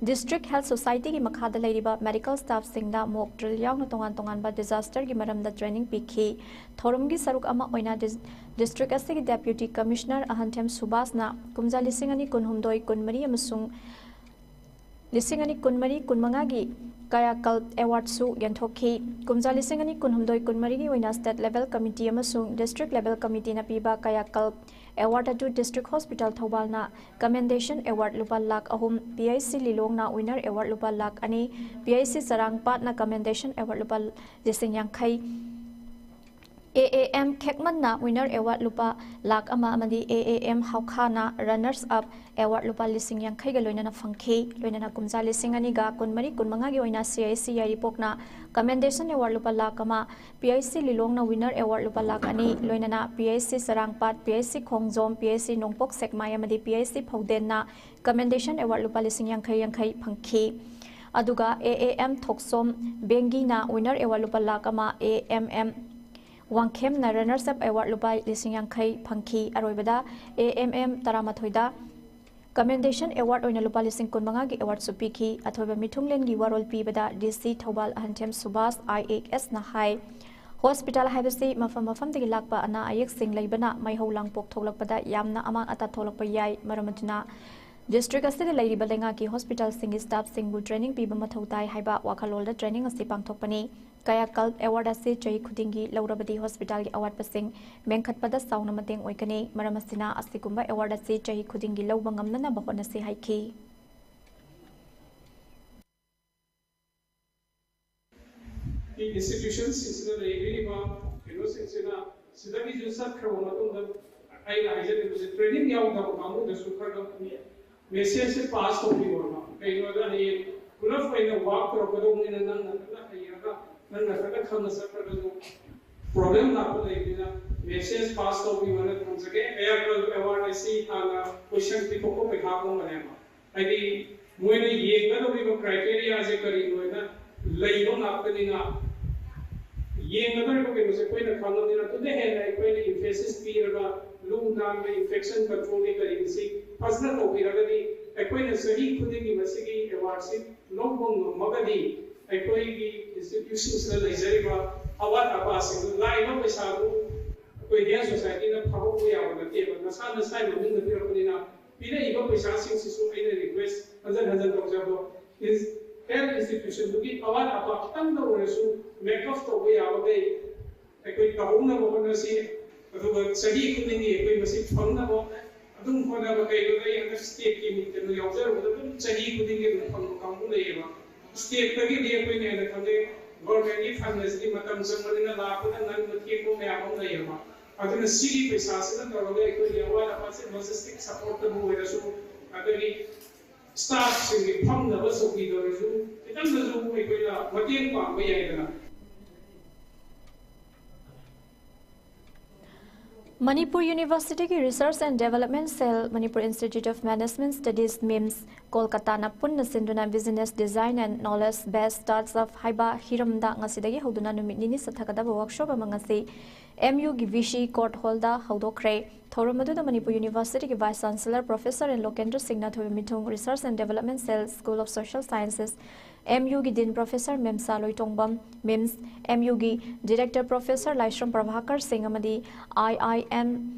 District Health Societyꯒꯤ ꯃꯈꯥꯗ ꯂꯩꯔꯤꯕ medical staffꯁꯤꯡꯗ mock drill ꯌꯥꯎꯅ ꯇꯣꯉꯥꯟ ꯇꯣꯉꯥꯟꯕ disasterꯒꯤ ꯃꯔꯝꯗ training ꯄꯤꯈꯤ꯫ ꯊꯧꯔꯝꯒꯤ ꯁꯔꯨꯛ ꯑꯃ ꯑꯣꯏꯅ dis-, district ꯑꯁꯤꯒꯤ Deputy Commissioner ꯑꯍꯟꯊꯦꯝ ꯁꯨꯕꯥꯁꯅ ꯀꯨꯝꯖꯥ ꯂꯤꯁꯤꯡ ꯑꯅꯤ ꯀꯨꯟꯍꯨꯝꯗꯣꯏ ꯀꯨꯟꯃꯔꯤ ꯑꯃꯁꯨꯡ ꯂꯤꯁꯤꯡ ꯑꯅꯤ ꯀꯨꯟꯃꯔꯤ ꯀꯨꯟꯃꯉꯥꯒꯤ ꯀꯥꯌꯥꯀꯜꯞ awardꯁꯨ ꯌꯦꯟꯊꯣꯛꯈꯤ꯫ ꯀꯨꯝꯖꯥ ꯂꯤꯁꯤꯡ ꯑꯅꯤ ꯀꯨꯟꯍꯨꯝꯗꯣꯏ ꯀꯨꯟꯃꯔꯤꯒꯤ ꯑꯣꯏꯅ State Level Committee ꯑꯃꯁꯨꯡ District Level Committeeꯅ ꯄꯤꯕ ꯀꯥꯌꯥꯀꯜꯞ award ꯑꯗꯨ District Hospital ꯊꯧꯕꯥꯜꯅ commendation award ꯂꯨꯄꯥ ꯂꯥꯈ ꯑꯍꯨꯝ, P I C ꯂꯤꯂꯣꯡꯅ winner award ꯂꯨꯄꯥ ꯂꯥꯈ ꯑꯅꯤ, P I C ꯆꯔꯥꯡꯄꯥꯠꯅ commendation award ꯂꯨꯄꯥ ꯂꯤꯁꯤꯡ ꯌꯥꯡꯈꯩ, A A M ꯈꯦꯛꯃꯟꯅ winner award ꯂꯨꯄꯥ ꯂꯥꯈ ꯑꯃ ꯑꯃꯗꯤ A A M ꯍꯥꯎꯈꯥꯅ runners up award ꯂꯨꯄꯥ ꯂꯤꯁꯤꯡ ꯌꯥꯡꯈꯩꯒ ꯂꯣꯏꯅꯅ ꯐꯪꯈꯤ꯫ ꯂꯣꯏꯅꯅ ꯀꯨꯝꯖꯥ ꯂꯤꯁꯤꯡ ꯑꯅꯤꯒ ꯀꯨꯟꯃꯔꯤ ꯀꯨꯟꯃꯉꯥꯒꯤ ꯑꯣꯏꯅ C I C ꯌꯥꯏꯔꯤꯄꯣꯛꯅ commendation award ꯂꯨꯄꯥ ꯂꯥꯈ ꯑꯃ, P I C ꯂꯤꯂꯣꯡꯅ winner award ꯂꯨꯄꯥ ꯂꯥꯈ ꯑꯅꯤ, ꯂꯣꯏꯅꯅ P I C Charangpat, P I C Khongjom, P I C ꯅꯣꯡꯄꯣꯛ ꯁꯦꯛꯃꯥꯏ ꯑꯃꯗꯤ P I C ꯐꯧꯗꯦꯟꯅ commendation award ꯂꯨꯄꯥ ꯂꯤꯁꯤꯡ ꯌꯥꯡꯈꯩ ꯌꯥꯡꯈꯩ ꯐꯪꯈꯤ꯫ ꯑꯗꯨꯒ A A M ꯊꯣꯛꯁꯣꯝ ꯕꯦꯡꯒꯤꯅ winner award ꯂꯨꯄꯥ ꯂꯥꯈ ꯑꯃ, A M M ꯋꯥꯡꯈꯦꯝꯅ runners up award ꯂꯨꯄꯥ ꯂꯤꯁꯤꯡ ꯌꯥꯡꯈꯩ ꯐꯪꯈꯤ꯫ ꯑꯔꯣꯏꯕꯗ A M M ꯇꯔꯥꯃꯥꯊꯣꯏꯗ commendation award ꯑꯣꯏꯅ ꯂꯨꯄꯥ ꯂꯤꯁꯤꯡ ꯀꯨꯟꯃꯉꯥꯒꯤ awardꯁꯨ ꯄꯤꯈꯤ꯫ ꯑꯊꯣꯏꯕ ꯃꯤꯊꯨꯡꯂꯦꯟꯒꯤ ꯋꯥꯔꯣꯜ ꯄꯤꯕꯗ D C Thoubal ꯑꯍꯟꯊꯦꯝ Subhas I A S ꯅ ꯍꯥꯏ, hospital ꯍꯥꯏꯕꯁꯤ ꯃꯐꯝ ꯃꯐꯝꯗꯒꯤ ꯂꯥꯛꯄ ꯑꯅꯥ ꯑꯌꯦꯛꯁꯤꯡ ꯂꯩꯕꯅ ꯃꯩꯍꯧ ꯂꯥꯡꯄꯣꯛ ꯊꯣꯛꯂꯛꯄꯗ ꯌꯥꯝꯅ ꯑꯃꯥꯡ ꯑꯇꯥ ꯊꯣꯛꯂꯛꯄ ꯌꯥꯏ꯫ ꯃꯔꯝ ꯑꯗꯨꯅ ꯗꯤꯁꯇ꯭ꯔꯤꯛ ꯑꯁꯤꯗ ꯂꯩꯔꯤꯕ ꯂꯩꯉꯥꯛꯀꯤ ꯍꯣꯁꯄꯤꯇꯥꯜꯁꯤꯡꯒꯤ ꯁ꯭ꯇꯥꯐꯁꯤꯡꯕꯨ ꯇ꯭ꯔꯦꯅꯤꯡ ꯄꯤꯕ ꯃꯊꯧ ꯇꯥꯏ ꯍꯥꯏꯕ ꯋꯥꯈꯜꯂꯣꯟꯗ ꯇ꯭ꯔꯦꯅꯤꯡ ꯑꯁꯤ ꯄꯥꯡꯊꯣꯛꯄꯅꯤ꯫ ꯀꯌꯥꯀꯜꯞ ꯑꯦꯋꯥꯔꯗ ꯑꯁꯤ ꯆꯍꯤ ꯈꯨꯗꯤꯡꯒꯤ ꯂꯧꯔꯕꯗꯤ ꯍꯣꯁꯄꯤꯇꯥꯜꯒꯤ ꯑꯋꯥꯠꯄꯁꯤꯡ ꯃꯦꯟꯈꯠꯄꯗ ꯆꯥꯎꯅ ꯃꯇꯦꯡ ꯑꯣꯏꯒꯅꯤ꯫ ꯃꯔꯝ ꯑꯁꯤꯅ ꯑꯁꯤꯒꯨꯝꯕ ꯑꯦꯋꯥꯔꯗ ꯑꯁꯤ ꯆꯍꯤ ꯈꯨꯗꯤꯡꯒꯤ ꯂꯧꯕ ꯉꯝꯅꯅꯕ ꯍꯣꯠꯅꯁꯤ ꯍꯥꯏꯈꯤ꯫ ꯏꯟꯁꯇꯤꯇ꯭ꯌꯨꯁꯟꯁꯤꯡꯁꯤꯗ ꯂꯩꯕꯤꯔꯤꯕ ꯀꯩꯅꯣꯁꯤꯡꯁꯤꯅ ꯁꯤꯗꯒꯤꯁꯨ ꯆꯠꯈ꯭ꯔꯕ ꯃꯇꯨꯡꯗ ꯑꯩꯅ ꯍꯥꯏꯖꯅꯤꯡꯕꯁꯦ, ꯇ꯭ꯔꯦꯅꯤꯡ ꯌꯥꯎꯗꯕ ꯀꯥꯡꯕꯨꯗꯁꯨ ꯈꯔ ꯃꯦꯁꯦꯖꯁꯦ ꯄꯥꯁ ꯇꯧꯕꯤꯌꯣꯕ꯫ ꯀꯩꯒꯤꯅꯣꯗ ꯍꯌꯦꯡ ꯄꯨꯂꯞ ꯑꯣꯏꯅ ꯋꯥꯛ ꯇꯧꯔꯛꯀꯗꯧꯕꯅꯤꯅ ꯅꯪ ꯅꯊꯟꯗ ꯍꯩꯔꯒ ꯅꯪ ꯅꯊꯟꯗ ꯈꯪꯅ ꯆꯠꯈ꯭ꯔꯒꯁꯨ ꯄ꯭ꯔꯣꯕ꯭ꯂꯦꯝ ꯂꯥꯛꯄ ꯂꯩꯕꯅꯤꯅ ꯃꯦꯁꯦꯖ ꯄꯥꯁ ꯇꯧꯕꯤꯌꯣꯅ ꯊꯝꯖꯒꯦ꯫ ꯀꯌꯥꯀꯜ ꯑꯦꯋꯥꯔꯗ ꯑꯁꯤ ꯍꯥꯟꯅ ꯀꯣꯏꯁꯟ ꯄꯤꯊꯣꯛꯄ ꯄꯩꯈꯥꯒꯨꯝꯕꯅꯦꯕ꯫ ꯍꯥꯏꯗꯤ ꯃꯣꯏꯅ ꯌꯦꯡꯒꯗꯧꯔꯤꯕ ꯀ꯭ꯔꯥꯏꯇꯦꯔꯤꯌꯥꯁꯦ ꯀꯔꯤꯅꯣ ꯍꯥꯏꯅ ꯂꯩꯕ ꯉꯥꯛꯇꯅꯤꯅ ꯌꯦꯡꯒꯗꯧꯔꯤꯕ ꯀꯩꯅꯣꯁꯦ ꯑꯩꯈꯣꯏꯅ ꯈꯪꯉꯕꯅꯤꯅ ꯑꯗꯨꯅ ꯍꯦꯟꯅ ꯑꯩꯈꯣꯏꯅ ꯏꯝꯐꯦꯁꯤꯁ ꯄꯤꯔꯒ ꯂꯨ ꯅꯥꯟꯕ ꯏꯟꯐꯦꯛꯁꯟ ꯀꯟꯇ꯭ꯔꯣꯜꯒꯤ ꯀꯔꯤꯒꯤꯁꯤ ꯐꯖꯅ ꯇꯧꯕꯤꯔꯒꯗꯤ ꯑꯩꯈꯣꯏꯅ ꯆꯍꯤ ꯈꯨꯗꯤꯡꯒꯤ ꯃꯁꯤꯒꯤ ꯑꯦꯋꯥꯔꯗꯁꯤ ꯂꯧꯕ ꯉꯝꯃꯒꯗꯤ ꯑꯩꯈꯣꯏꯒꯤ ꯏꯟꯁꯇꯤꯇ꯭ꯌꯨꯁꯟꯁꯤꯗ ꯂꯩꯖꯔꯤꯕ ꯑꯋꯥꯠ ꯑꯄꯥꯁꯤꯡꯗꯨ ꯂꯥꯛꯏꯕ ꯄꯩꯁꯥꯗꯨ ꯑꯩꯈꯣꯏ ꯍꯦꯜꯊ ꯁꯣꯁꯥꯏꯇꯤꯅ ꯐꯍꯧꯕ ꯌꯥꯕ ꯅꯠꯇꯦꯕ꯫ ꯅꯁꯥ ꯅꯁꯥꯒꯤ ꯃꯃꯤꯡꯗ ꯄꯤꯔꯛꯄꯅꯤꯅ ꯄꯤꯔꯛꯏꯕ ꯄꯩꯁꯥꯁꯤꯡꯁꯤꯁꯨ ꯑꯩꯅ ꯔꯤꯀ꯭ꯋꯦꯁ ꯍꯟꯖꯟ ꯍꯟꯖꯟ ꯇꯧꯖꯕ, ꯍꯦꯜꯊ ꯏꯟꯁꯇꯤꯇ꯭ꯌꯨꯁꯟꯗꯨꯒꯤ ꯑꯋꯥꯠ ꯑꯄꯥ ꯈꯤꯇꯪꯗ ꯑꯣꯏꯔꯁꯨ ꯃꯦꯛ ꯑꯞ ꯇꯧꯕ ꯌꯥꯕꯈꯩ ꯑꯩꯈꯣꯏ ꯇꯧꯍꯧꯅꯕ ꯍꯣꯠꯅꯁꯤ꯫ ꯑꯗꯨꯒ ꯆꯍꯤ ꯈꯨꯗꯤꯡꯒꯤ ꯑꯩꯈꯣꯏ ꯃꯁꯤ ꯐꯪꯅꯕ ꯑꯗꯨꯝ ꯍꯣꯠꯅꯕ꯫ ꯀꯩꯒꯤꯅꯣꯗ ꯑꯩ ꯍꯟꯗꯛ ꯁ꯭ꯇꯦꯠꯀꯤ ꯃꯤꯇꯤꯡꯗ ꯌꯥꯎꯖꯔꯨꯕꯗ ꯑꯗꯨꯝ ꯆꯍꯤ ꯈꯨꯗꯤꯡꯒꯤ ꯑꯗꯨꯝ ꯐꯪꯕ ꯀꯥꯡꯕꯨ ꯂꯩꯌꯦꯕ꯫ ꯁ꯭ꯇꯦꯠꯇꯒꯤꯗꯤ ꯑꯩꯈꯣꯏꯅ ꯍꯦꯟꯅ ꯈꯪꯖꯩ, ꯒꯣꯔꯃꯦꯟꯒꯤ ꯐꯟ ꯑꯁꯤꯗꯤ ꯃꯇꯝ ꯆꯪꯕꯅꯤꯅ ꯂꯥꯛꯄꯗ ꯉꯟꯕ ꯊꯦꯡꯕ ꯃꯌꯥꯝ ꯑꯃ ꯂꯩꯌꯦꯕ꯫ ꯑꯗꯨꯅ ꯁꯤꯒꯤ ꯄꯩꯁꯥꯁꯤꯅ ꯇꯧꯔꯒ ꯑꯩꯈꯣꯏꯒꯤ ꯑꯋꯥꯠ ꯑꯄꯥꯁꯦ ꯂꯣꯖꯤꯁꯇꯤꯛ ꯁꯄꯣꯔꯠꯇꯕꯨ ꯑꯣꯏꯔꯁꯨ, ꯑꯗꯒꯤ ꯁ꯭ꯇꯥꯐꯁꯤꯡꯒꯤ ꯐꯝꯅꯕ ꯆꯧꯀꯤꯗ ꯑꯣꯏꯔꯁꯨ ꯈꯤꯇꯪꯗꯁꯨ ꯑꯩꯈꯣꯏꯅ ꯃꯇꯦꯡ ꯄꯥꯡꯕ ꯌꯥꯏꯗꯅ꯫ ꯃꯅꯤꯄꯨꯔ ꯌꯨꯅꯤꯚꯔꯁꯤꯇꯤꯒꯤ Research and Development Cell, Manipur Institute of Management Studies, MIMS, ꯀꯣꯜꯀꯇꯥꯅ ꯄꯨꯟꯅ ꯁꯤꯟꯗꯨꯅ Business Design and Knowledge Based Startup ꯍꯥꯏꯕ ꯍꯤꯔꯝꯗ ꯉꯁꯤꯗꯒꯤ ꯍꯧꯗꯨꯅ ꯅꯨꯃꯤꯠ ꯅꯤꯅꯤ ꯆꯠꯊꯒꯗꯕ ꯋꯥꯔꯛꯁꯣꯞ ꯑꯃ ꯉꯁꯤ ꯑꯦꯝ ꯌꯨꯒꯤ ꯚꯤ ꯁꯤ ꯀꯣꯔꯠ ꯍꯣꯜꯗ ꯍꯧꯗꯣꯛꯈ꯭ꯔꯦ꯫ ꯊꯧꯔꯝ ꯑꯗꯨꯗ ꯃꯅꯤꯄꯨꯔ ꯌꯨꯅꯤꯚꯔꯁꯤꯇꯤꯒꯤ vice chancellor professor N Lokendra ꯁꯤꯡꯅ ꯊꯣꯏꯕ ꯃꯤꯊꯨꯡ, Research and Development Cell, School of Social Sciences, M ꯌꯨꯒꯤ dean professor Memsa Loitongbam, MIMS, M ꯌꯨꯒꯤ ꯗꯤꯔꯦꯛꯇꯔ ꯄ꯭ꯔꯣꯐꯦꯁꯔ ꯂꯥꯏꯁ꯭ꯔꯝ ꯄ꯭ꯔꯚꯥꯀꯔ ꯁꯤꯡ ꯑꯃꯗꯤ ꯑꯥꯏ ꯑꯥꯏ ꯑꯦꯝ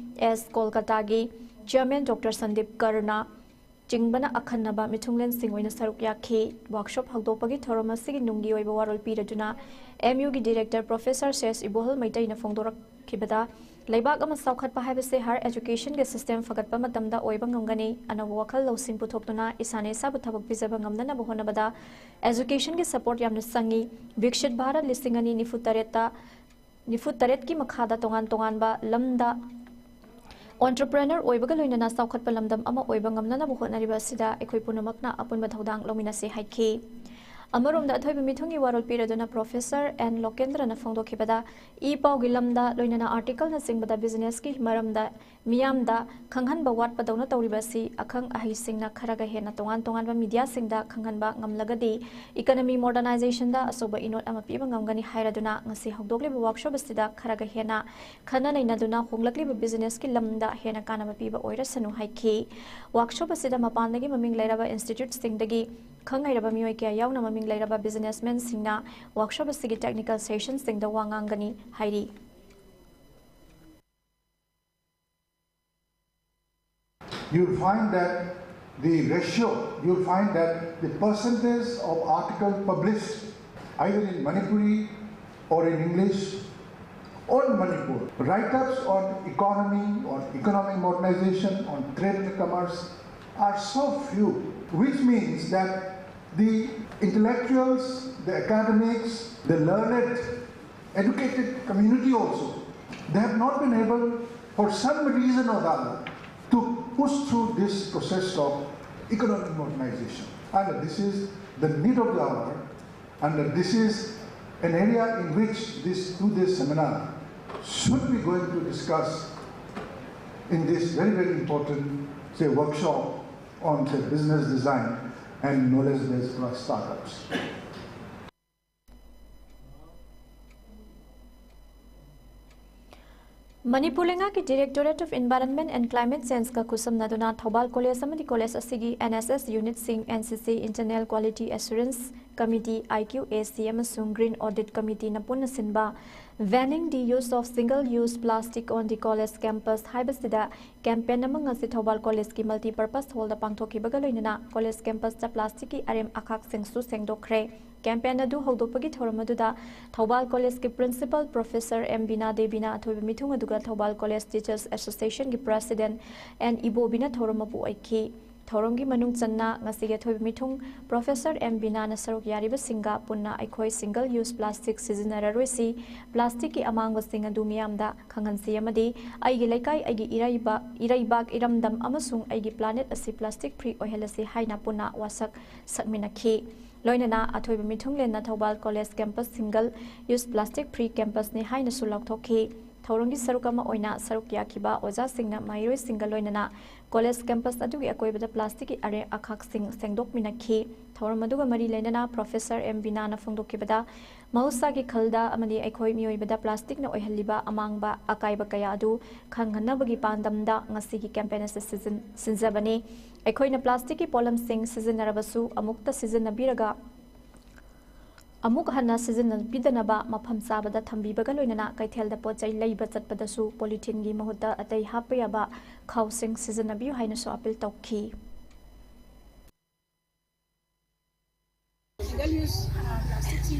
ꯑꯦꯁ ꯀꯣꯜꯀꯇꯥꯒꯤ ꯆꯤꯌꯔꯃꯦꯟ ꯗꯣꯛꯇꯔ ꯁꯟꯗꯤꯞ ꯀꯔꯅ, ꯆꯤꯡꯕꯅ ꯑꯈꯟꯅꯕ ꯃꯤꯊꯨꯡꯂꯦꯟꯁꯤꯡ ꯑꯣꯏꯅ ꯁꯔꯨꯛ ꯌꯥꯈꯤ꯫ Workshop ꯍꯧꯗꯣꯛꯄꯒꯤ ꯊꯧꯔꯝ ꯑꯁꯤꯒꯤ ꯅꯨꯡꯒꯤ ꯑꯣꯏꯕ ꯋꯥꯔꯣꯜ ꯄꯤꯔꯗꯨꯅ M U ꯒꯤ Director Professor ꯁꯦꯁ ꯏꯕꯣꯍꯜ ꯃꯩꯇꯩꯅ ꯐꯣꯡꯗꯣꯔꯛꯈꯤꯕꯗ, ꯂꯩꯕꯥꯛ ꯑꯃ ꯆꯥꯎꯈꯠꯄ ꯍꯥꯏꯕꯁꯦ higher education ꯒꯤ system ꯐꯒꯠꯄ ꯃꯇꯝꯗ ꯑꯣꯏꯕ ꯉꯝꯒꯅꯤ꯫ ꯑꯅꯧꯕ ꯋꯥꯈꯜ ꯂꯧꯁꯤꯡ ꯄꯨꯊꯣꯛꯇꯨꯅ ꯏꯁꯥꯅ ꯏꯁꯥꯕꯨ ꯊꯕꯛ ꯄꯤꯖꯕ ꯉꯝꯅꯅꯕ ꯍꯣꯠꯅꯕꯗ education ꯒꯤ support ꯌꯥꯝꯅ ꯆꯪꯉꯤ꯫ ꯕꯤꯛꯁꯤꯠ ꯚꯥꯔꯠ ꯂꯤꯁꯤꯡ ꯑꯅꯤ ꯅꯤꯐꯨ ꯇꯔꯦꯠꯇ, ꯅꯤꯐꯨ ꯇꯔꯦꯠꯀꯤ ꯃꯈꯥꯗ ꯇꯣꯉꯥꯟ ꯇꯣꯉꯥꯟꯕ ꯂꯝꯗ entrepreneur ꯑꯣꯏꯕꯒ ꯂꯣꯏꯅꯅ ꯆꯥꯎꯈꯠꯄ ꯂꯝꯗꯝ ꯑꯃ ꯑꯣꯏꯕ ꯉꯝꯅꯅꯕ ꯍꯣꯠꯅꯔꯤꯕ ꯑꯁꯤꯗ ꯑꯩꯈꯣꯏ ꯄꯨꯝꯅꯃꯛꯅ ꯑꯄꯨꯟꯕ ꯊꯧꯗꯥꯡ ꯂꯧꯃꯤꯟꯅꯁꯤ ꯍꯥꯏꯈꯤ꯫ ꯑꯃꯔꯣꯝꯗ ꯑꯊꯣꯏꯕ ꯃꯤꯊꯨꯡꯒꯤ ꯋꯥꯔꯣꯜ ꯄꯤꯔꯗꯨꯅ Professor N ꯂꯣꯀꯦꯟꯗ꯭ꯔꯅ ꯐꯣꯡꯗꯣꯛꯈꯤꯕꯗ, ꯏ ꯄꯥꯎꯒꯤ ꯂꯝꯗ ꯂꯣꯏꯅꯅ article ꯅꯆꯤꯡꯕꯗ business ꯀꯤ ꯃꯔꯝꯗ ꯃꯤꯌꯥꯝꯗ ꯈꯪꯍꯟꯕ ꯋꯥꯠꯄꯗꯧꯅ ꯇꯧꯔꯤꯕ ꯑꯁꯤ ꯑꯈꯪ ꯑꯍꯩꯁꯤꯡꯅ ꯈꯔꯒ ꯍꯦꯟꯅ ꯇꯣꯉꯥꯟ ꯇꯣꯉꯥꯟꯕ media ꯁꯤꯡꯗ ꯈꯪꯍꯟꯕ ꯉꯝꯂꯒꯗꯤ economy modernization ꯗ ꯑꯆꯧꯕ ꯏꯅꯣꯠ ꯑꯃ ꯄꯤꯕ ꯉꯝꯒꯅꯤ ꯍꯥꯏꯔꯗꯨꯅ ꯉꯁꯤ ꯍꯧꯗꯣꯛꯂꯤꯕ workshop ꯑꯁꯤꯗ ꯈꯔꯒ ꯍꯦꯟꯅ ꯈꯟꯅ ꯅꯩꯅꯗꯨꯅ ꯍꯣꯡꯂꯛꯂꯤꯕ business ꯀꯤ ꯂꯝꯗ ꯍꯦꯟꯅ ꯀꯥꯟꯅꯕ ꯄꯤꯕ ꯑꯣꯏꯔꯁꯅꯨ ꯍꯥꯏꯈꯤ꯫ Workshop ꯑꯁꯤꯗ ꯃꯄꯥꯟꯗꯒꯤ ꯃꯃꯤꯡ ꯂꯩꯔꯕ institute ꯁꯤꯡꯗꯒꯤ ꯈꯪ ꯍꯩꯔꯕ ꯃꯤꯑꯣꯏ ꯀꯌꯥ ꯌꯥꯎꯅ ꯃꯃꯤꯡ ꯂꯩꯔꯕ businessman ꯁꯤꯡꯅ workshop ꯑꯁꯤꯒꯤ technical session ꯁꯤꯡꯗ ꯋꯥ ꯉꯥꯡꯒꯅꯤ ꯍꯥꯏꯔꯤ꯫ You'll find that the ratio, you'll find that the percentage of article published either in Manipuri or in English on Manipur, write-ups on economy, on economic modernization, on trade and commerce are so few, which means that the intellectuals, the academics, the learned, educated community also, they have not been able, for some reason or the other, to push through this process of economic modernization. And this is the need of the hour, and this is an area in which this two-day seminar should be going to discuss in this very, very important, say, workshop on the business design and knowledge-based startups. Manipur ꯂꯩꯉꯥꯛꯀꯤ Directorate of Environment and Climate Change ꯀ ꯈꯨꯠꯁꯝꯅꯗꯨꯅ Thoubal college ꯑꯃꯗꯤ college ꯑꯁꯤꯒꯤ N S S unit ꯁꯤꯡ, N C C Internal Quality Assurance Committee, I Q A C, ꯑꯃꯁꯨꯡ Green Audit Committee ꯅ ꯄꯨꯟꯅ ꯁꯤꯟꯕ Banning the use of single-use plastic on the college campus ꯍꯥꯏꯕꯁꯤꯗ campaign ꯑꯃ ꯉꯁꯤ ꯊꯧꯕꯥꯜ ꯀꯣꯂꯦꯖꯀꯤ ꯃꯜꯇꯤꯄꯔꯄꯁ ꯍꯣꯜꯗ ꯄꯥꯡꯊꯣꯛꯈꯤꯕꯒ ꯂꯣꯏꯅꯅ ꯀꯣꯂꯦꯖ ꯀꯦꯝꯄꯁꯇ ꯄ꯭ꯂꯥꯁꯇꯤꯛꯀꯤ ꯑꯔꯦꯝ ꯑꯈꯥꯛꯁꯤꯡꯁꯨ ꯁꯦꯡꯗꯣꯛꯈ꯭ꯔꯦ꯫ ꯀꯦꯝꯄꯦꯟ ꯑꯗꯨ ꯍꯧꯗꯣꯛꯄꯒꯤ ꯊꯧꯔꯝ ꯑꯗꯨꯗ ꯊꯧꯕꯥꯜ ꯀꯣꯂꯦꯖꯀꯤ ꯄ꯭ꯔꯤꯟꯁꯤꯄꯜ ꯄ꯭ꯔꯣꯐꯦꯁꯔ ꯑꯦꯝ ꯕꯤꯅꯥ ꯗꯦꯕꯤꯅ ꯑꯊꯣꯏꯕ ꯃꯤꯊꯨꯡ ꯑꯗꯨꯒ ꯊꯧꯕꯥꯜ ꯀꯣꯂꯦꯖ ꯇꯤꯆꯔꯁ ꯑꯦꯁꯣꯁꯤꯌꯦꯁꯟꯒꯤ ꯄ꯭ꯔꯦꯁꯤꯗꯦꯟꯠ ꯑꯦꯟ ꯏꯕꯣꯕꯤꯅ ꯊꯧꯔꯝ ꯃꯄꯨ ꯑꯣꯏꯈꯤ꯫ ꯊꯧꯔꯝꯒꯤ ꯃꯅꯨꯡ ꯆꯟꯅ ꯉꯁꯤꯒꯤ ꯑꯊꯣꯏꯕ ꯃꯤꯊꯨꯡ ꯄ꯭ꯔꯣꯐꯦꯁꯔ ꯑꯦꯝ ꯕꯤꯅꯥꯅ ꯁꯔꯨꯛ ꯌꯥꯔꯤꯕꯁꯤꯡꯒ ꯄꯨꯟꯅ ꯑꯩꯈꯣꯏ ꯁꯤꯡꯒꯜ ꯌꯨꯁ ꯄ꯭ꯂꯥꯁꯇꯤꯛ ꯁꯤꯖꯤꯟꯅꯔꯔꯣꯏꯁꯤ, ꯄ꯭ꯂꯥꯁꯇꯤꯛꯀꯤ ꯑꯃꯥꯡꯕꯁꯤꯡ ꯑꯗꯨ ꯃꯤꯌꯥꯝꯗ ꯈꯪꯍꯟꯁꯤ ꯑꯃꯗꯤ ꯑꯩꯒꯤ ꯂꯩꯀꯥꯏ, ꯑꯩꯒꯤ ꯏꯔꯩꯕ-, ꯏꯔꯩꯕꯥꯛ, ꯏꯔꯝꯗꯝ ꯑꯃꯁꯨꯡ ꯑꯩꯒꯤ ꯄ꯭ꯂꯥꯅꯦꯠ ꯑꯁꯤ ꯄ꯭ꯂꯥꯁꯇꯤꯛ ꯐ꯭ꯔꯤ ꯑꯣꯏꯍꯜꯂꯁꯤ ꯍꯥꯏꯅ ꯄꯨꯟꯅ ꯋꯥꯁꯛ ꯁꯛꯃꯤꯟꯅꯈꯤ꯫ ꯂꯣꯏꯅꯅ ꯑꯊꯣꯏꯕ ꯃꯤꯊꯨꯡꯂꯦꯟꯅ Thoubal college campus single use plastic free ꯀꯦꯝꯄꯁꯅꯤ ꯍꯥꯏꯅꯁꯨ ꯂꯥꯎꯊꯣꯛꯈꯤ꯫ ꯊꯧꯔꯝꯒꯤ ꯁꯔꯨꯛ ꯑꯃ ꯑꯣꯏꯅ ꯁꯔꯨꯛ ꯌꯥꯈꯤꯕ ꯑꯣꯖꯥꯁꯤꯡꯅ ꯃꯍꯩꯔꯣꯏꯁꯤꯡꯒ ꯂꯣꯏꯅꯅ ꯀꯣꯂꯦꯖ ꯀꯦꯝꯄꯁ ꯑꯗꯨꯒꯤ ꯑꯀꯣꯏꯕꯗ ꯄ꯭ꯂꯥꯁꯇꯤꯛꯀꯤ ꯑꯔꯦꯝ ꯑꯈꯥꯛꯁꯤꯡ ꯁꯦꯡꯗꯣꯛꯃꯤꯟꯅꯈꯤ꯫ ꯊꯧꯔꯝ ꯑꯗꯨꯒ ꯃꯔꯤ ꯂꯩꯅꯅ ꯄ꯭ꯔꯣꯐꯦꯁꯔ ꯑꯦꯝ ꯕꯤꯅꯥꯅ ꯐꯣꯡꯗꯣꯛꯈꯤꯕꯗ, ꯃꯍꯧꯁꯥꯒꯤ ꯈꯜꯗ ꯑꯃꯗꯤ ꯑꯩꯈꯣꯏ ꯃꯤꯑꯣꯏꯕꯗ ꯄ꯭ꯂꯥꯁꯇꯤꯛꯅ ꯑꯣꯏꯍꯜꯂꯤꯕ ꯑꯃꯥꯡꯕ ꯑꯀꯥꯏꯕ ꯀꯌꯥ ꯑꯗꯨ ꯈꯪꯍꯟꯅꯕꯒꯤ ꯄꯥꯟꯗꯝꯗ ꯉꯁꯤꯒꯤ ꯀꯦꯝꯄꯦꯟ ꯑꯁꯤ ꯁꯤꯖꯤꯟ-, ꯁꯤꯟꯖꯕꯅꯤ꯫ ꯑꯩꯈꯣꯏꯅ ꯄ꯭ꯂꯥꯁꯇꯤꯛꯀꯤ ꯄꯣꯠꯂꯝꯁꯤꯡ ꯁꯤꯖꯤꯟꯅꯔꯕꯁꯨ ꯑꯃꯨꯛꯇ ꯁꯤꯖꯤꯟꯅꯕꯤꯔꯒ ꯑꯃꯨꯛ ꯍꯟꯅ ꯁꯤꯖꯤꯟꯅꯕꯤꯗꯅꯕ ꯃꯐꯝ ꯆꯥꯕꯗ ꯊꯝꯕꯤꯕꯒ ꯂꯣꯏꯅꯅ ꯀꯩꯊꯦꯜꯗ ꯄꯣꯠ ꯆꯩ ꯂꯩꯕ ꯆꯠꯄꯗꯁꯨ ꯄꯣꯂꯤꯊꯤꯟꯒꯤ ꯃꯍꯨꯠꯇ ꯑꯇꯩ ꯍꯥꯞꯄ ꯌꯥꯕ ꯈꯥꯎꯁꯤꯡ ꯁꯤꯖꯤꯟꯅꯕꯤꯌꯨ ꯍꯥꯏꯅꯁꯨ ꯑꯄꯤꯜ ꯇꯧꯈꯤ꯫ ꯁꯤꯡꯒꯜ ꯌꯨꯁ ꯄ꯭ꯂꯥꯁꯇꯤꯛꯁꯤ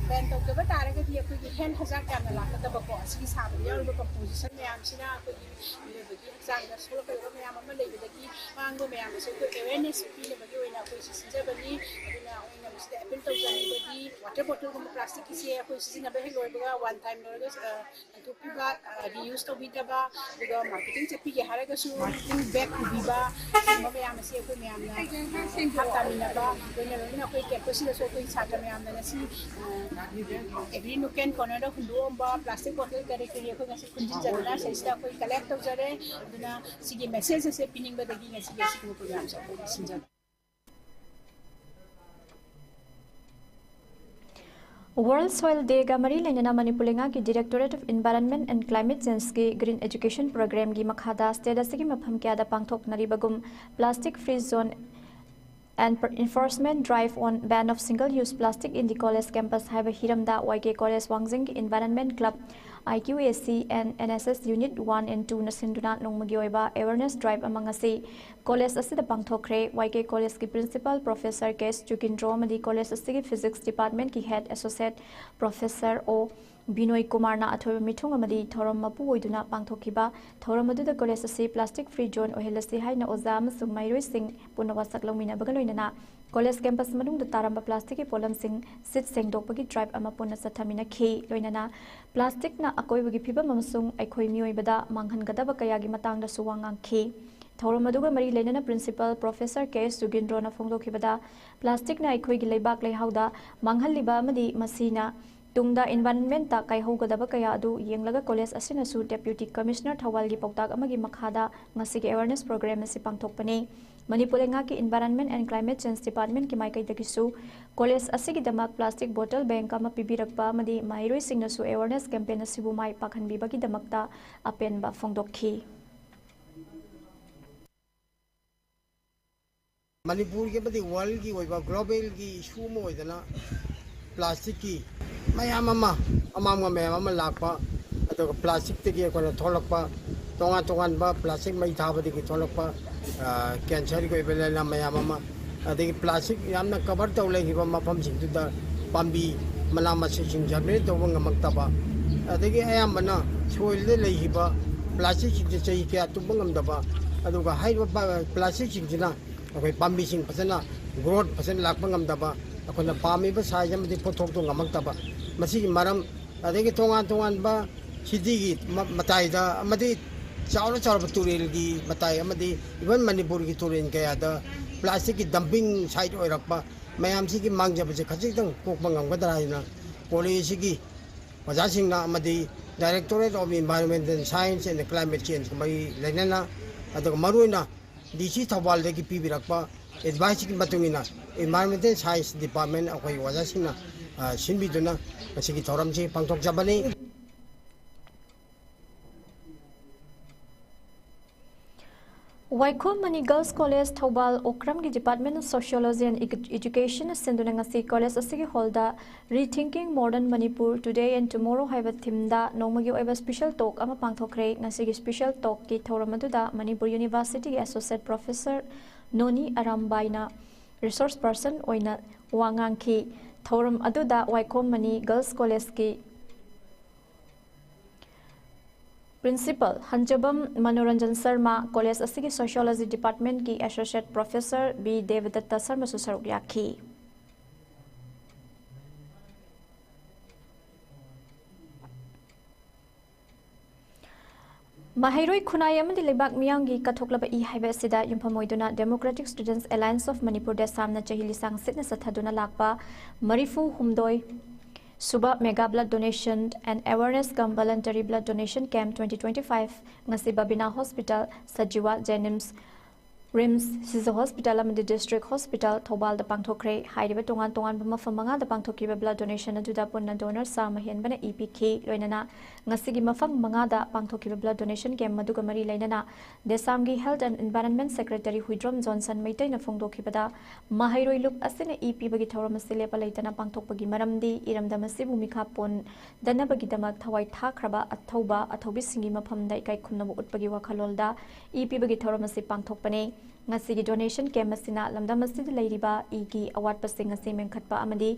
ꯕꯦꯟ ꯇꯧꯗꯕ ꯇꯥꯔꯒꯗꯤ ꯑꯩꯈꯣꯏꯒꯤ ꯍꯦꯜꯊ ꯍꯖꯥꯔꯠ ꯌꯥꯝꯅ ꯂꯥꯛꯀꯗꯕꯀꯣ, ꯑꯁꯤꯒꯤ ꯁꯥꯕꯗ ꯌꯥꯎꯔꯤꯕ ꯀꯝꯄꯣꯖꯤꯁꯟ ꯃꯌꯥꯝꯁꯤꯅ ꯑꯩꯈꯣꯏꯒꯤ ꯃꯤꯑꯣꯏꯕꯒꯤ ꯍꯛꯆꯥꯡꯗ ꯁꯣꯛꯂꯛꯀꯗꯕ ꯃꯌꯥꯝ ꯑꯃ ꯂꯩꯕꯗꯒꯤ ꯃꯥꯡꯕ ꯃꯌꯥꯝ ꯑꯁꯤ ꯑꯩꯈꯣꯏ ꯑꯦꯋꯦꯔꯅꯦꯁ ꯄꯤꯅꯕꯒꯤ ꯑꯣꯏꯅ ꯑꯩꯈꯣꯏ ꯁꯤ ꯁꯤꯟꯖꯕꯅꯤ꯫ ꯑꯗꯨꯅ ꯑꯩꯅ ꯃꯁꯤꯗ ꯑꯦꯄꯤꯜ ꯇꯧꯖꯅꯤꯡꯕꯗꯤ ꯋꯥꯇꯔ ꯕꯣꯇꯜꯒꯨꯝꯕ ꯄ꯭ꯂꯥꯁꯇꯤꯛꯀꯤꯁꯦ ꯑꯩꯈꯣꯏ ꯁꯤꯖꯤꯟꯅꯕ ꯍꯦꯛ ꯂꯣꯏꯕꯒ ꯋꯥꯟ ꯇꯥꯏꯝ ꯂꯣꯏꯔꯒ ꯊꯣꯛꯄꯤꯕ, ꯔꯤꯌꯨꯁ ꯇꯧꯕꯤꯗꯕ, ꯑꯗꯨꯒ ꯃꯥꯔꯀꯦꯇꯤꯡ ꯆꯠꯄꯤꯒꯦ ꯍꯥꯏꯔꯒꯁꯨ ꯃꯥꯔꯀꯦꯇꯤꯡ ꯕꯦꯒ ꯄꯨꯕꯤꯕ, ꯑꯁꯤꯒꯨꯝꯕ ꯃꯌꯥꯝ ꯑꯁꯤ ꯑꯩꯈꯣꯏ ꯃꯌꯥꯝꯅ ꯍꯥꯞ ꯇꯥꯃꯤꯟꯅꯕ, ꯂꯣꯏꯅ ꯂꯣꯏꯅ ꯑꯩꯈꯣꯏ ꯀꯦꯝꯄꯁꯁꯤꯗꯁꯨ ꯑꯩꯈꯣꯏ ꯁꯥꯇ꯭ꯔ ꯃꯌꯥꯝꯅ ꯉꯁꯤ ꯑꯦꯚ꯭ꯔꯤ ꯅꯨꯛ ꯑꯦꯟ ꯀꯣꯔꯅꯔꯗ ꯍꯨꯟꯗꯣꯛꯑꯝꯕ ꯄ꯭ꯂꯥꯁꯇꯤꯛ ꯕꯣꯇꯜ ꯀꯔꯤ ꯀꯔꯤ ꯑꯩꯈꯣꯏ ꯉꯁꯤ ꯈꯨꯟꯖꯤꯟꯖꯗꯅ ꯁꯤꯗꯩꯁꯤꯗ ꯑꯩꯈꯣꯏ ꯀꯂꯦꯛ ꯇꯧꯖꯔꯦ꯫ ꯑꯗꯨꯅ ꯁꯤꯒꯤ ꯃꯦꯁꯦꯖ ꯑꯁꯦ ꯄꯤꯅꯤꯡꯕꯗꯒꯤ ꯉꯁꯤꯒꯤ ꯑꯁꯤꯒꯨꯝꯕ ꯄ꯭ꯔꯣꯒ꯭ꯔꯥꯝꯁꯦ ꯑꯩꯈꯣꯏ ꯁꯤꯟꯖꯕꯅꯤ꯫ ꯋꯥꯔꯜꯗ ꯁꯣꯏꯜ ꯗꯦꯒ ꯃꯔꯤ ꯂꯩꯅꯅ ꯃꯅꯤꯄꯨꯔ ꯂꯩꯉꯥꯛꯀꯤ Directorate of Environment and Climate Changeꯀꯤ Green Education Programꯒꯤ ꯃꯈꯥꯗ ꯁ꯭ꯇꯦꯠ ꯑꯁꯤꯒꯤ ꯃꯐꯝ ꯀꯌꯥꯗ ꯄꯥꯡꯊꯣꯛꯅꯔꯤꯕꯒꯨꯝ plastic free zone and Enforcement Drive on Ban of Single Use Plastic in the College Campus ꯍꯥꯏꯕ ꯍꯤꯔꯝꯗ Y K College ꯋꯥꯡꯖꯤꯡꯒꯤ Environment Club, I Q A C and N S S Unit one and two ꯅ ꯁꯤꯟꯗꯨꯅ ꯅꯣꯡꯃꯒꯤ ꯑꯣꯏꯕ awareness drive ꯑꯃ ꯉꯁꯤ college ꯑꯁꯤꯗ ꯄꯥꯡꯊꯣꯛꯈ꯭ꯔꯦ꯫ Y K College ꯀꯤ Principal Professor K S ꯖꯨꯒꯤꯟꯗ꯭ꯔꯣ ꯑꯃꯗꯤ college ꯑꯁꯤꯒꯤ Physics Department ꯀꯤ Head Associate Professor O ꯕꯤꯅꯣꯏ ꯀꯨꯃꯥꯔꯅ ꯑꯊꯣꯏꯕ ꯃꯤꯊꯨꯡ ꯑꯃꯗꯤ ꯊꯧꯔꯝ ꯃꯄꯨ ꯑꯣꯏꯗꯨꯅ ꯄꯥꯡꯊꯣꯛꯈꯤꯕ ꯊꯧꯔꯝ ꯑꯗꯨꯗ college ꯑꯁꯤ plastic free zone ꯑꯣꯏꯍꯜꯂꯁꯤ ꯍꯥꯏꯅ ꯑꯣꯖꯥ ꯑꯃꯁꯨꯡ ꯃꯍꯩꯔꯣꯏꯁꯤꯡ ꯄꯨꯟꯅ ꯋꯥꯁꯛ ꯂꯧꯃꯤꯟꯅꯕꯒ ꯂꯣꯏꯅꯅ college campus ꯃꯅꯨꯡꯗ ꯇꯥꯔꯝꯕ plastic ꯀꯤ ꯄꯣꯠꯂꯝꯁꯤꯡ ꯁꯤꯠ ꯁꯦꯡꯗꯣꯛꯄꯒꯤ drive ꯑꯃ ꯄꯨꯟꯅ ꯆꯠꯊꯃꯤꯟꯅꯈꯤ꯫ ꯂꯣꯏꯅꯅ plastic ꯅ ꯑꯀꯣꯏꯕꯒꯤ ꯐꯤꯕꯝ ꯑꯃꯁꯨꯡ ꯑꯩꯈꯣꯏ ꯃꯤꯑꯣꯏꯕꯗ ꯃꯥꯡꯍꯟꯒꯗꯕ ꯀꯌꯥꯒꯤ ꯃꯇꯥꯡꯗꯁꯨ ꯋꯥ ꯉꯥꯡꯈꯤ꯫ ꯊꯧꯔꯝ ꯑꯗꯨꯒ ꯃꯔꯤ ꯂꯩꯅꯅ Principal Professor K S ꯖꯨꯒꯤꯟꯗ꯭ꯔꯣꯅ ꯐꯣꯡꯗꯣꯛꯈꯤꯕꯗ, plastic ꯅ ꯑꯩꯈꯣꯏꯒꯤ ꯂꯩꯕꯥꯛ ꯂꯩꯍꯥꯎꯗ ꯃꯥꯡꯍꯜꯂꯤꯕ ꯑꯃꯗꯤ ꯃꯁꯤꯅ ꯇꯨꯡꯗ environment ꯇ ꯀꯥꯏꯍꯧꯒꯗꯕ ꯀꯌꯥ ꯑꯗꯨ ꯌꯦꯡꯂꯒ college ꯑꯁꯤꯅꯁꯨ Deputy Commissioner ꯊꯧꯕꯥꯜꯒꯤ ꯄꯥꯎꯇꯥꯛ ꯑꯃꯒꯤ ꯃꯈꯥꯗ ꯉꯁꯤꯒꯤ awareness program ꯑꯁꯤ ꯄꯥꯡꯊꯣꯛꯄꯅꯤ꯫ ꯃꯅꯤꯄꯨꯔ ꯂꯩꯉꯥꯛꯀꯤ Environment and Climate Change Department ꯀꯤ ꯃꯥꯏꯀꯩꯗꯒꯤꯁꯨ college ꯑꯁꯤꯒꯤꯗꯃꯛ plastic bottle bank ꯑꯃ ꯄꯤꯕꯤꯔꯛꯄ ꯑꯃꯗꯤ ꯃꯍꯩꯔꯣꯏꯁꯤꯡꯅꯁꯨ awareness campaign ꯑꯁꯤꯕꯨ ꯃꯥꯏ ꯄꯥꯛꯍꯟꯕꯤꯕꯒꯤꯗꯃꯛꯇ ꯑꯄꯦꯟꯕ ꯐꯣꯡꯗꯣꯛꯈꯤ꯫ ꯃꯅꯤꯄꯨꯔꯒꯤ ꯑꯃꯗꯤ world ꯀꯤ ꯑꯣꯏꯕ global ꯒꯤ issue ꯑꯃ ꯑꯣꯏꯗꯅ plastic ꯀꯤ ꯃꯌꯥꯝ ꯑꯃ, ꯑꯃꯥꯡꯕ ꯃꯌꯥꯝ ꯑꯃ ꯂꯥꯛꯄ, ꯑꯗꯨꯒ plastic ꯇꯒꯤ ꯑꯩꯈꯣꯏꯅ ꯊꯣꯛꯂꯛꯄ ꯇꯣꯉꯥꯟ ꯇꯣꯉꯥꯟꯕ plastic ꯃꯩ ꯊꯥꯕꯗꯒꯤ ꯊꯣꯛꯂꯛꯄ, ꯑ, cancer ꯒꯤ ꯑꯣꯏꯕ ꯂꯥꯏꯅꯥ ꯃꯌꯥꯝ ꯑꯃ, ꯑꯗꯒꯤ plastic ꯌꯥꯝꯅ cover ꯇꯧ ꯂꯩꯈꯤꯕ ꯃꯐꯝꯁꯤꯡꯗꯨꯗ ꯄꯥꯝꯕꯤ ꯃꯅꯥ ꯃꯁꯤꯡꯁꯤꯡ germinate ꯇꯧꯕ ꯉꯝꯃꯛꯇꯕ, ꯑꯗꯒꯤ ꯑꯌꯥꯝꯕꯅ soil ꯗ ꯂꯩꯈꯤꯕ plastic ꯁꯤꯡꯁꯦ ꯆꯍꯤ ꯀꯌꯥ ꯇꯨꯝꯕ ꯉꯝꯗꯕ, ꯑꯗꯨꯒ ꯍꯥꯏꯔꯤꯕ ꯄ-, plastic ꯁꯤꯡꯁꯤꯅ ꯑꯩꯈꯣꯏ ꯄꯥꯝꯕꯤꯁꯤꯡ ꯐꯖꯅ growth ꯐꯖꯅ ꯂꯥꯛꯄ ꯉꯝꯗꯕ, ꯑꯩꯈꯣꯏꯅ ꯄꯥꯝꯃꯤꯕ size ꯑꯃꯗꯤ ꯄꯣꯠꯊꯣꯛꯇꯣ ꯉꯝꯃꯛꯇꯕ, ꯃꯁꯤꯒꯤ ꯃꯔꯝ, ꯑꯗꯒꯤ ꯇꯣꯉꯥꯟ ꯇꯣꯉꯥꯟꯕ city ꯒꯤ ꯃ-, ꯃꯇꯥꯏꯗ ꯑꯃꯗꯤ ꯆꯥꯎꯔ ꯆꯥꯎꯔꯕ ꯇꯨꯔꯦꯜꯒꯤ ꯃꯇꯥꯏ ꯑꯃꯗꯤ even ꯃꯅꯤꯄꯨꯔꯒꯤ ꯇꯨꯔꯦꯜ ꯀꯌꯥꯗ plastic ꯀꯤ dumping site ꯑꯣꯏꯔꯛꯄ ꯃꯌꯥꯝꯁꯤꯒꯤ ꯃꯥꯡꯖꯕꯁꯦ ꯈꯖꯤꯛꯇꯪ ꯀꯣꯛꯄ ꯉꯝꯒꯗ꯭ꯔꯥ ꯍꯥꯏꯅ college ꯁꯤꯒꯤ ꯑꯣꯖꯥꯁꯤꯡꯅ ꯑꯃꯗꯤ Directorate of Environmental Science and Climate Change ꯀ ꯃꯔꯤ ꯂꯩꯅꯅ, ꯑꯗꯨꯒ ꯃꯔꯨꯑꯣꯏꯅ D C ꯊꯧꯕꯥꯜꯗꯒꯤ ꯄꯤꯕꯤꯔꯛꯄ advice ꯀꯤ ꯃꯇꯨꯡ ꯏꯟꯅ Environmental Science Department ꯑꯩꯈꯣꯏ ꯑꯣꯖꯥꯁꯤꯡꯅ, ꯑ, ꯁꯤꯟꯕꯤꯗꯨꯅ ꯉꯁꯤꯒꯤ ꯊꯧꯔꯝꯁꯤ ꯄꯥꯡꯊꯣꯛꯆꯕꯅꯤ꯫ ꯋꯥꯏꯈꯣꯝ ꯃꯅꯤ Girls College ꯊꯧꯕꯥꯜ ꯑꯣꯀ꯭ꯔꯝꯒꯤ Department of Sociology and Edu- Education ꯁꯤꯟꯗꯨꯅ ꯉꯁꯤ college ꯑꯁꯤꯒꯤ hall the Rethinking Modern Manipur Today and Tomorrow ꯍꯥꯏꯕ theme ꯗ ꯅꯣꯡꯃꯒꯤ ꯑꯣꯏꯕ special talk ꯑꯃ ꯄꯥꯡꯊꯣꯛꯈ꯭ꯔꯦ꯫ ꯉꯁꯤꯒꯤ special talk ꯀꯤ ꯊꯧꯔꯝ ꯑꯗꯨꯗ ꯃꯅꯤꯄꯨꯔ University ꯒꯤ Associate Professor ꯅꯣꯅꯤ ꯑꯔꯥꯝꯕꯥꯏꯅ resource person ꯑꯣꯏꯅ ꯋꯥ ꯉꯥꯡꯈꯤ꯫ ꯊꯧꯔꯝ ꯑꯗꯨꯗ ꯋꯥꯏꯈꯣꯝ ꯃꯅꯤ Girls College ꯀꯤ Principal ꯍꯟꯖꯕꯝ ꯃꯅꯣꯔꯟꯖꯟ ꯁꯔꯃ, college ꯑꯁꯤꯒꯤ Sociology Department ꯀꯤ Associate Professor ꯕꯤ ꯗꯦꯕꯗꯠꯇ ꯁꯔꯃꯁꯨ ꯁꯔꯨꯛ ꯌꯥꯈꯤ꯫ ꯃꯍꯩꯔꯣꯏ ꯈꯨꯟꯅꯥꯏ ꯑꯃꯗꯤ ꯂꯩꯕꯥꯛ ꯃꯤꯌꯥꯝꯒꯤ ꯀꯠꯊꯣꯛꯂꯕ ꯏ ꯍꯥꯏꯕ ꯑꯁꯤꯗ ꯌꯨꯝꯐꯝ ꯑꯣꯏꯗꯨꯅ Democratic Students Alliance of Manipur, ꯗꯦꯁꯥꯝꯅ ꯆꯍꯤ ꯂꯤꯁꯥꯡ ꯁꯤꯠꯅ ꯆꯠꯊꯗꯨꯅ ꯂꯥꯛꯄ ꯃꯔꯤꯐꯨ ꯍꯨꯝꯗꯣꯏ ꯁꯨꯕ Mega Blood Donation and Awareness cum Voluntary Blood Donation Camp twenty twenty-five ꯉꯁꯤ ꯕꯕꯤꯅꯥ Hospital, ꯁꯖꯤꯋꯥ ꯖꯦꯅꯤꯝꯁ, ꯔꯤꯝꯁ, ꯁꯤꯖ Hospital ꯑꯃꯗꯤ District Hospital ꯊꯧꯕꯥꯜꯗ ꯄꯥꯡꯊꯣꯛꯈ꯭ꯔꯦ꯫ ꯍꯥꯏꯔꯤꯕ ꯇꯣꯉꯥꯟ ꯇꯣꯉꯥꯟꯕ ꯃꯐꯝ ꯃꯉꯥꯗ ꯄꯥꯡꯊꯣꯛꯈꯤꯕ blood donation ꯑꯗꯨꯗ ꯄꯨꯟꯅ donor ꯆꯥꯝꯃ ꯍꯦꯟꯕꯅ ꯏ ꯄꯤꯈꯤ꯫ ꯂꯣꯏꯅꯅ ꯉꯁꯤꯒꯤ ꯃꯐꯝ ꯃꯉꯥꯗ ꯄꯥꯡꯊꯣꯛꯈꯤꯕ blood donation camp ꯑꯗꯨꯒ ꯃꯔꯤ ꯂꯩꯅꯅ ꯗꯦꯁꯥꯝꯒꯤ Health and Environment Secretary Huidrom Johnson Meitei ꯐꯣꯡꯗꯣꯛꯈꯤꯕꯗ, ꯃꯍꯩꯔꯣꯏ ꯂꯨꯞ ꯑꯁꯤꯅ ꯏ ꯄꯤꯕꯒꯤ ꯊꯧꯔꯝ ꯑꯁꯤ ꯂꯦꯞꯄ ꯂꯩꯇꯅ ꯄꯥꯡꯊꯣꯛꯄꯒꯤ ꯃꯔꯝꯗꯤ ꯏꯔꯝꯗꯝ ꯑꯁꯤꯕꯨ ꯃꯤꯈꯥ ꯄꯣꯟꯗꯅꯕꯒꯤꯗꯃꯛ ꯊꯋꯥꯏ ꯊꯥꯈ꯭ꯔꯕ ꯑꯊꯧꯕ ꯑꯊꯧꯕꯤꯁꯤꯡꯒꯤ ꯃꯐꯝꯗ ꯏꯀꯥꯏ ꯈꯨꯝꯅꯕ ꯎꯠꯄꯒꯤ ꯋꯥꯈꯜꯂꯣꯟꯗ ꯏ ꯄꯤꯕꯒꯤ ꯊꯧꯔꯝ ꯑꯁꯤ ꯄꯥꯡꯊꯣꯛꯄꯅꯤ꯫ ꯉꯁꯤꯒꯤ donation camp ꯑꯁꯤꯅ ꯂꯝꯗꯝ ꯑꯁꯤꯗ ꯂꯩꯔꯤꯕ ꯏꯒꯤ ꯑꯋꯥꯠꯄꯁꯤꯡ ꯑꯁꯤ ꯃꯦꯟꯈꯠꯄ ꯑꯃꯗꯤ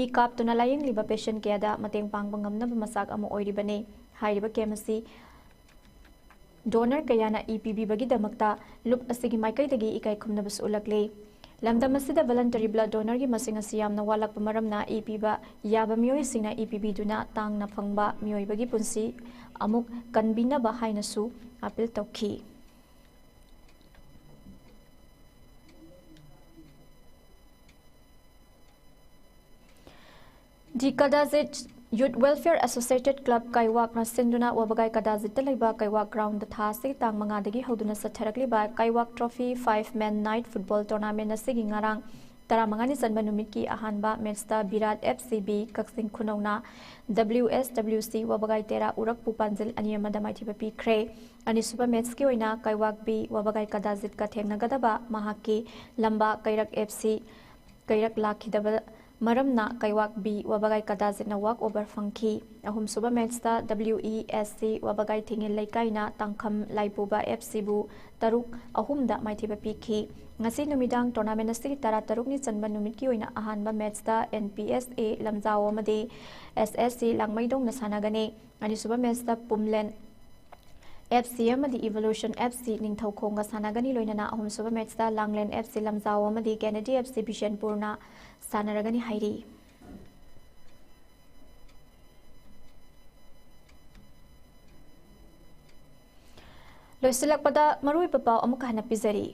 ꯏ ꯀꯥꯞꯇꯨꯅ ꯂꯥꯌꯦꯡꯂꯤꯕ patient ꯀꯌꯥꯗ ꯃꯇꯦꯡ ꯄꯥꯡꯕ ꯉꯝꯅꯕ ꯃꯆꯥꯛ ꯑꯃ ꯑꯣꯏꯔꯤꯕꯅꯤ꯫ ꯍꯥꯏꯔꯤꯕ camp ꯑꯁꯤ donor ꯀꯌꯥꯅ ꯏ ꯄꯤꯕꯤꯕꯒꯤꯗꯃꯛꯇ ꯂꯨꯞ ꯑꯁꯤꯒꯤ ꯃꯥꯏꯀꯩꯗꯒꯤ ꯏꯀꯥꯏ ꯈꯨꯝꯅꯕꯁꯨ ꯎꯠꯂꯛꯂꯤ꯫ ꯂꯝꯗꯝ ꯑꯁꯤꯗ voluntary blood donor ꯒꯤ ꯃꯁꯤꯡ ꯑꯁꯤ ꯌꯥꯝꯅ ꯋꯥꯠꯂꯛꯄ ꯃꯔꯝꯅ ꯏ ꯄꯤꯕ ꯌꯥꯕ ꯃꯤꯑꯣꯏꯁꯤꯡꯅ ꯏ ꯄꯤꯕꯤꯗꯨꯅ ꯇꯥꯡꯅ ꯐꯪꯕ ꯃꯤꯑꯣꯏꯕꯒꯤ ꯄꯨꯟꯁꯤ ꯑꯃꯨꯛ ꯀꯟꯕꯤꯅꯕ ꯍꯥꯏꯅꯁꯨ appeal ꯇꯧꯈꯤ꯫ The Kadazit Youth Welfare Associated Club ꯀꯩꯋꯥꯛꯅ ꯁꯤꯟꯗꯨꯅ ꯋꯥꯕꯒꯥꯏ ꯀꯗꯥꯖꯤꯠꯇ ꯂꯩꯕ ꯀꯩꯋꯥꯛ ground ꯗ ꯊꯥ ꯑꯁꯤꯒꯤ ꯇꯥꯡ ꯃꯉꯥꯗꯒꯤ ꯍꯧꯗꯨꯅ ꯆꯠꯊꯔꯛꯂꯤꯕ ꯀꯩꯋꯥꯛ Trophy five Man Night Football Tournament ꯑꯁꯤꯒꯤ ꯉꯔꯥꯡ ꯇꯔꯥꯃꯉꯥꯅꯤ ꯆꯟꯕ ꯅꯨꯃꯤꯠꯀꯤ ꯑꯍꯥꯟꯕ ꯃꯦꯠꯁꯇ ꯕꯤꯔꯥꯠ F C B ꯀꯛꯆꯤꯡ ꯈꯨꯅꯧꯅ W S W C ꯋꯥꯕꯒꯥꯏ ꯇꯦꯔꯥ ꯎꯔꯛꯄꯨ ꯄꯥꯟꯖꯤꯜ ꯑꯅꯤ ꯑꯃꯗ ꯃꯥꯏꯊꯤꯕ ꯄꯤꯈ꯭ꯔꯦ꯫ ꯑꯅꯤꯁꯨꯕ ꯃꯦꯠꯁꯀꯤ ꯑꯣꯏꯅ ꯀꯩꯋꯥꯛ B ꯋꯥꯕꯒꯥꯏ ꯀꯗꯥꯖꯤꯠꯀ ꯊꯦꯡꯅꯒꯗꯕ ꯃꯍꯥꯛꯀꯤ ꯂꯝꯕꯥ ꯀꯩꯔꯛ F C ꯀꯩꯔꯛ ꯂꯥꯛꯈꯤꯗꯕ ꯃꯔꯝꯅ ꯀꯩꯋꯥꯛ B ꯋꯥꯕꯒꯥꯏ ꯀꯗꯥꯖꯤꯠꯅ walk over ꯐꯪꯈꯤ꯫ ꯑꯍꯨꯝꯁꯨꯕ ꯃꯦꯠꯁꯇ W E S C ꯋꯥꯕꯒꯥꯏ ꯊꯤꯡꯉꯤꯜ ꯂꯩꯀꯥꯏꯅ ꯇꯥꯡꯈꯝ ꯂꯥꯏꯄꯨꯕ F C ꯕꯨ ꯇꯔꯨꯛ ꯑꯍꯨꯝꯗ ꯃꯥꯏꯊꯤꯕ ꯄꯤꯈꯤ꯫ ꯉꯁꯤ ꯅꯨꯃꯤꯗꯥꯡ ꯇꯣꯔꯅꯥꯃꯦꯟ ꯑꯁꯤꯒꯤ ꯇꯔꯥꯇꯔꯨꯛꯅꯤ ꯆꯟꯕ ꯅꯨꯃꯤꯠꯀꯤ ꯑꯣꯏꯅ ꯑꯍꯥꯟꯕ ꯃꯦꯠꯁꯇ N P S A ꯂꯝꯖꯥꯎ ꯑꯃꯗꯤ S S C ꯂꯥꯡꯃꯩꯗꯣꯡꯅ ꯁꯥꯟꯅꯒꯅꯤ꯫ ꯑꯅꯤꯁꯨꯕ ꯃꯦꯠꯁꯇ ꯄꯨꯝꯂꯦꯟ F C ꯑꯃꯗꯤ Evolution F C ꯅꯤꯡꯊꯧꯈꯣꯡꯒ ꯁꯥꯟꯅꯒꯅꯤ꯫ ꯂꯣꯏꯅꯅ ꯑꯍꯨꯝꯁꯨꯕ ꯃꯦꯠꯁꯇ ꯂꯥꯡꯂꯦꯟ F C ꯂꯝꯖꯥꯎ ꯑꯃꯗꯤ Kennedy F C ꯕꯤꯁꯦꯟꯄꯨꯔꯅ ꯁꯥꯟꯅꯔꯒꯅꯤ ꯍꯥꯏꯔꯤ꯫ ꯂꯣꯏꯁꯤꯜꯂꯛꯄꯗ ꯃꯔꯨꯑꯣꯏꯕ ꯄꯥꯎ ꯑꯃꯨꯛꯀ ꯍꯟꯅ ꯄꯤꯖꯔꯤ꯫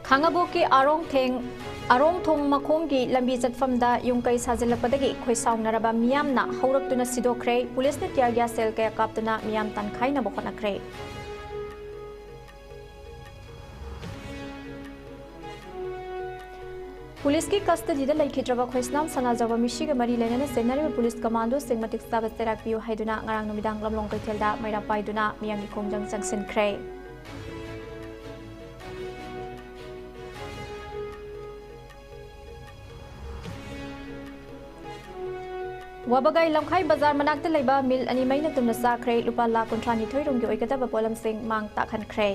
ꯈꯥꯉꯕꯣꯛꯀꯤ ꯑꯔꯣꯡ ꯊꯦꯡ, ꯑꯔꯣꯡ ꯊꯣꯡ ꯃꯈꯣꯡꯒꯤ ꯂꯝꯕꯤ ꯆꯠꯐꯝꯗ ꯌꯨꯝ ꯀꯩ ꯁꯥꯖꯤꯜꯂꯛꯄꯗꯒꯤ ꯈꯣꯏꯁꯥꯎꯅꯔꯕ ꯃꯤꯌꯥꯝꯅ ꯍꯧꯔꯛꯇꯨꯅ ꯁꯤꯗꯣꯛꯈ꯭ꯔꯦ꯫ ꯄꯨꯂꯤꯁꯅ tear gas shell ꯀꯌꯥ ꯀꯥꯞꯇꯨꯅ ꯃꯤꯌꯥꯝ ꯇꯥꯟꯈꯥꯏꯅꯕ ꯍꯣꯠꯅꯈ꯭ꯔꯦ꯫ ꯄꯨꯂꯤꯁꯀꯤ custody ꯗ ꯂꯩꯈꯤꯗ꯭ꯔꯕ ꯈꯣꯏꯁꯅꯥꯝ ꯁꯅꯥꯖꯥꯎꯕ ꯃꯤꯁꯤꯒ ꯃꯔꯤ ꯂꯩꯅꯅ ꯆꯦꯟꯅꯔꯤꯕ ꯄꯨꯂꯤꯁ ꯀꯃꯥꯟꯗꯣꯁꯤꯡ ꯃꯇꯤꯛ ꯆꯥꯕ ꯆꯩꯔꯥꯛ ꯄꯤꯌꯨ ꯍꯥꯏꯗꯨꯅ ꯉꯔꯥꯡ ꯅꯨꯃꯤꯗꯥꯡ ꯂꯝꯂꯣꯡ ꯀꯩꯊꯦꯜꯗ ꯃꯩꯔꯥ ꯄꯥꯏꯗꯨꯅ ꯃꯤꯌꯥꯝꯒꯤ ꯈꯣꯡꯖꯪ ꯆꯪꯁꯤꯟꯈ꯭ꯔꯦ꯫ ꯋꯥꯕꯒꯥꯏ ꯂꯝꯈꯥꯏ ꯕꯖꯥꯔ ꯃꯅꯥꯛꯇ ꯂꯩꯕ ꯃꯤꯜ ꯑꯅꯤ ꯃꯩꯅ ꯇꯨꯝꯅ ꯆꯥꯈ꯭ꯔꯦ꯫ ꯂꯨꯄꯥ ꯂꯥꯈ ꯀꯨꯟꯊ꯭ꯔꯥ ꯅꯤꯊꯣꯏ ꯔꯣꯝꯒꯤ ꯑꯣꯏꯒꯗꯕ ꯄꯣꯠꯂꯝꯁꯤꯡ ꯃꯥꯡ ꯇꯥꯛꯍꯟꯈ꯭ꯔꯦ꯫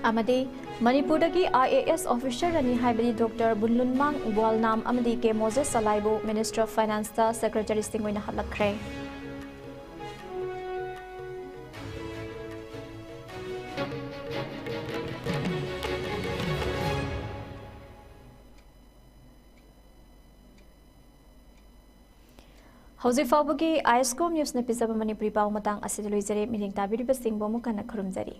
ꯑꯃꯗꯤ ꯃꯅꯤꯄꯨꯔꯗꯒꯤ I A S officer ꯑꯅꯤ ꯍꯥꯏꯕꯗꯤ ꯗꯣꯛꯇꯔ ꯕꯨꯟꯂꯨꯟꯃꯥꯡ ꯕꯨꯋꯥꯜꯅꯥꯝ ꯑꯃꯗꯤ ꯀꯦ ꯃꯣꯖꯦꯁ ꯁꯂꯥꯏꯕꯨ Ministry of Finance ꯇ secretary ꯁꯤꯡ ꯑꯣꯏꯅ ꯍꯥꯞꯂꯛꯈ꯭ꯔꯦ꯫ ꯍꯧꯖꯤꯛ ꯐꯥꯎꯕꯒꯤ ꯑꯥꯏ ꯑꯦꯁ ꯀꯣꯝ ꯅ꯭ꯌꯨꯁꯅ ꯄꯤꯖꯕ ꯃꯅꯤꯄꯨꯔꯤ ꯄꯥꯎ ꯃꯇꯥꯡ ꯑꯁꯤꯗ ꯂꯣꯏꯖꯔꯦ꯫ ꯃꯤꯠꯌꯦꯡ ꯇꯥꯕꯤꯔꯤꯕꯁꯤꯡꯕꯨ ꯑꯃꯨꯛ ꯍꯟꯅ ꯈꯨꯔꯨꯝꯖꯔꯤ꯫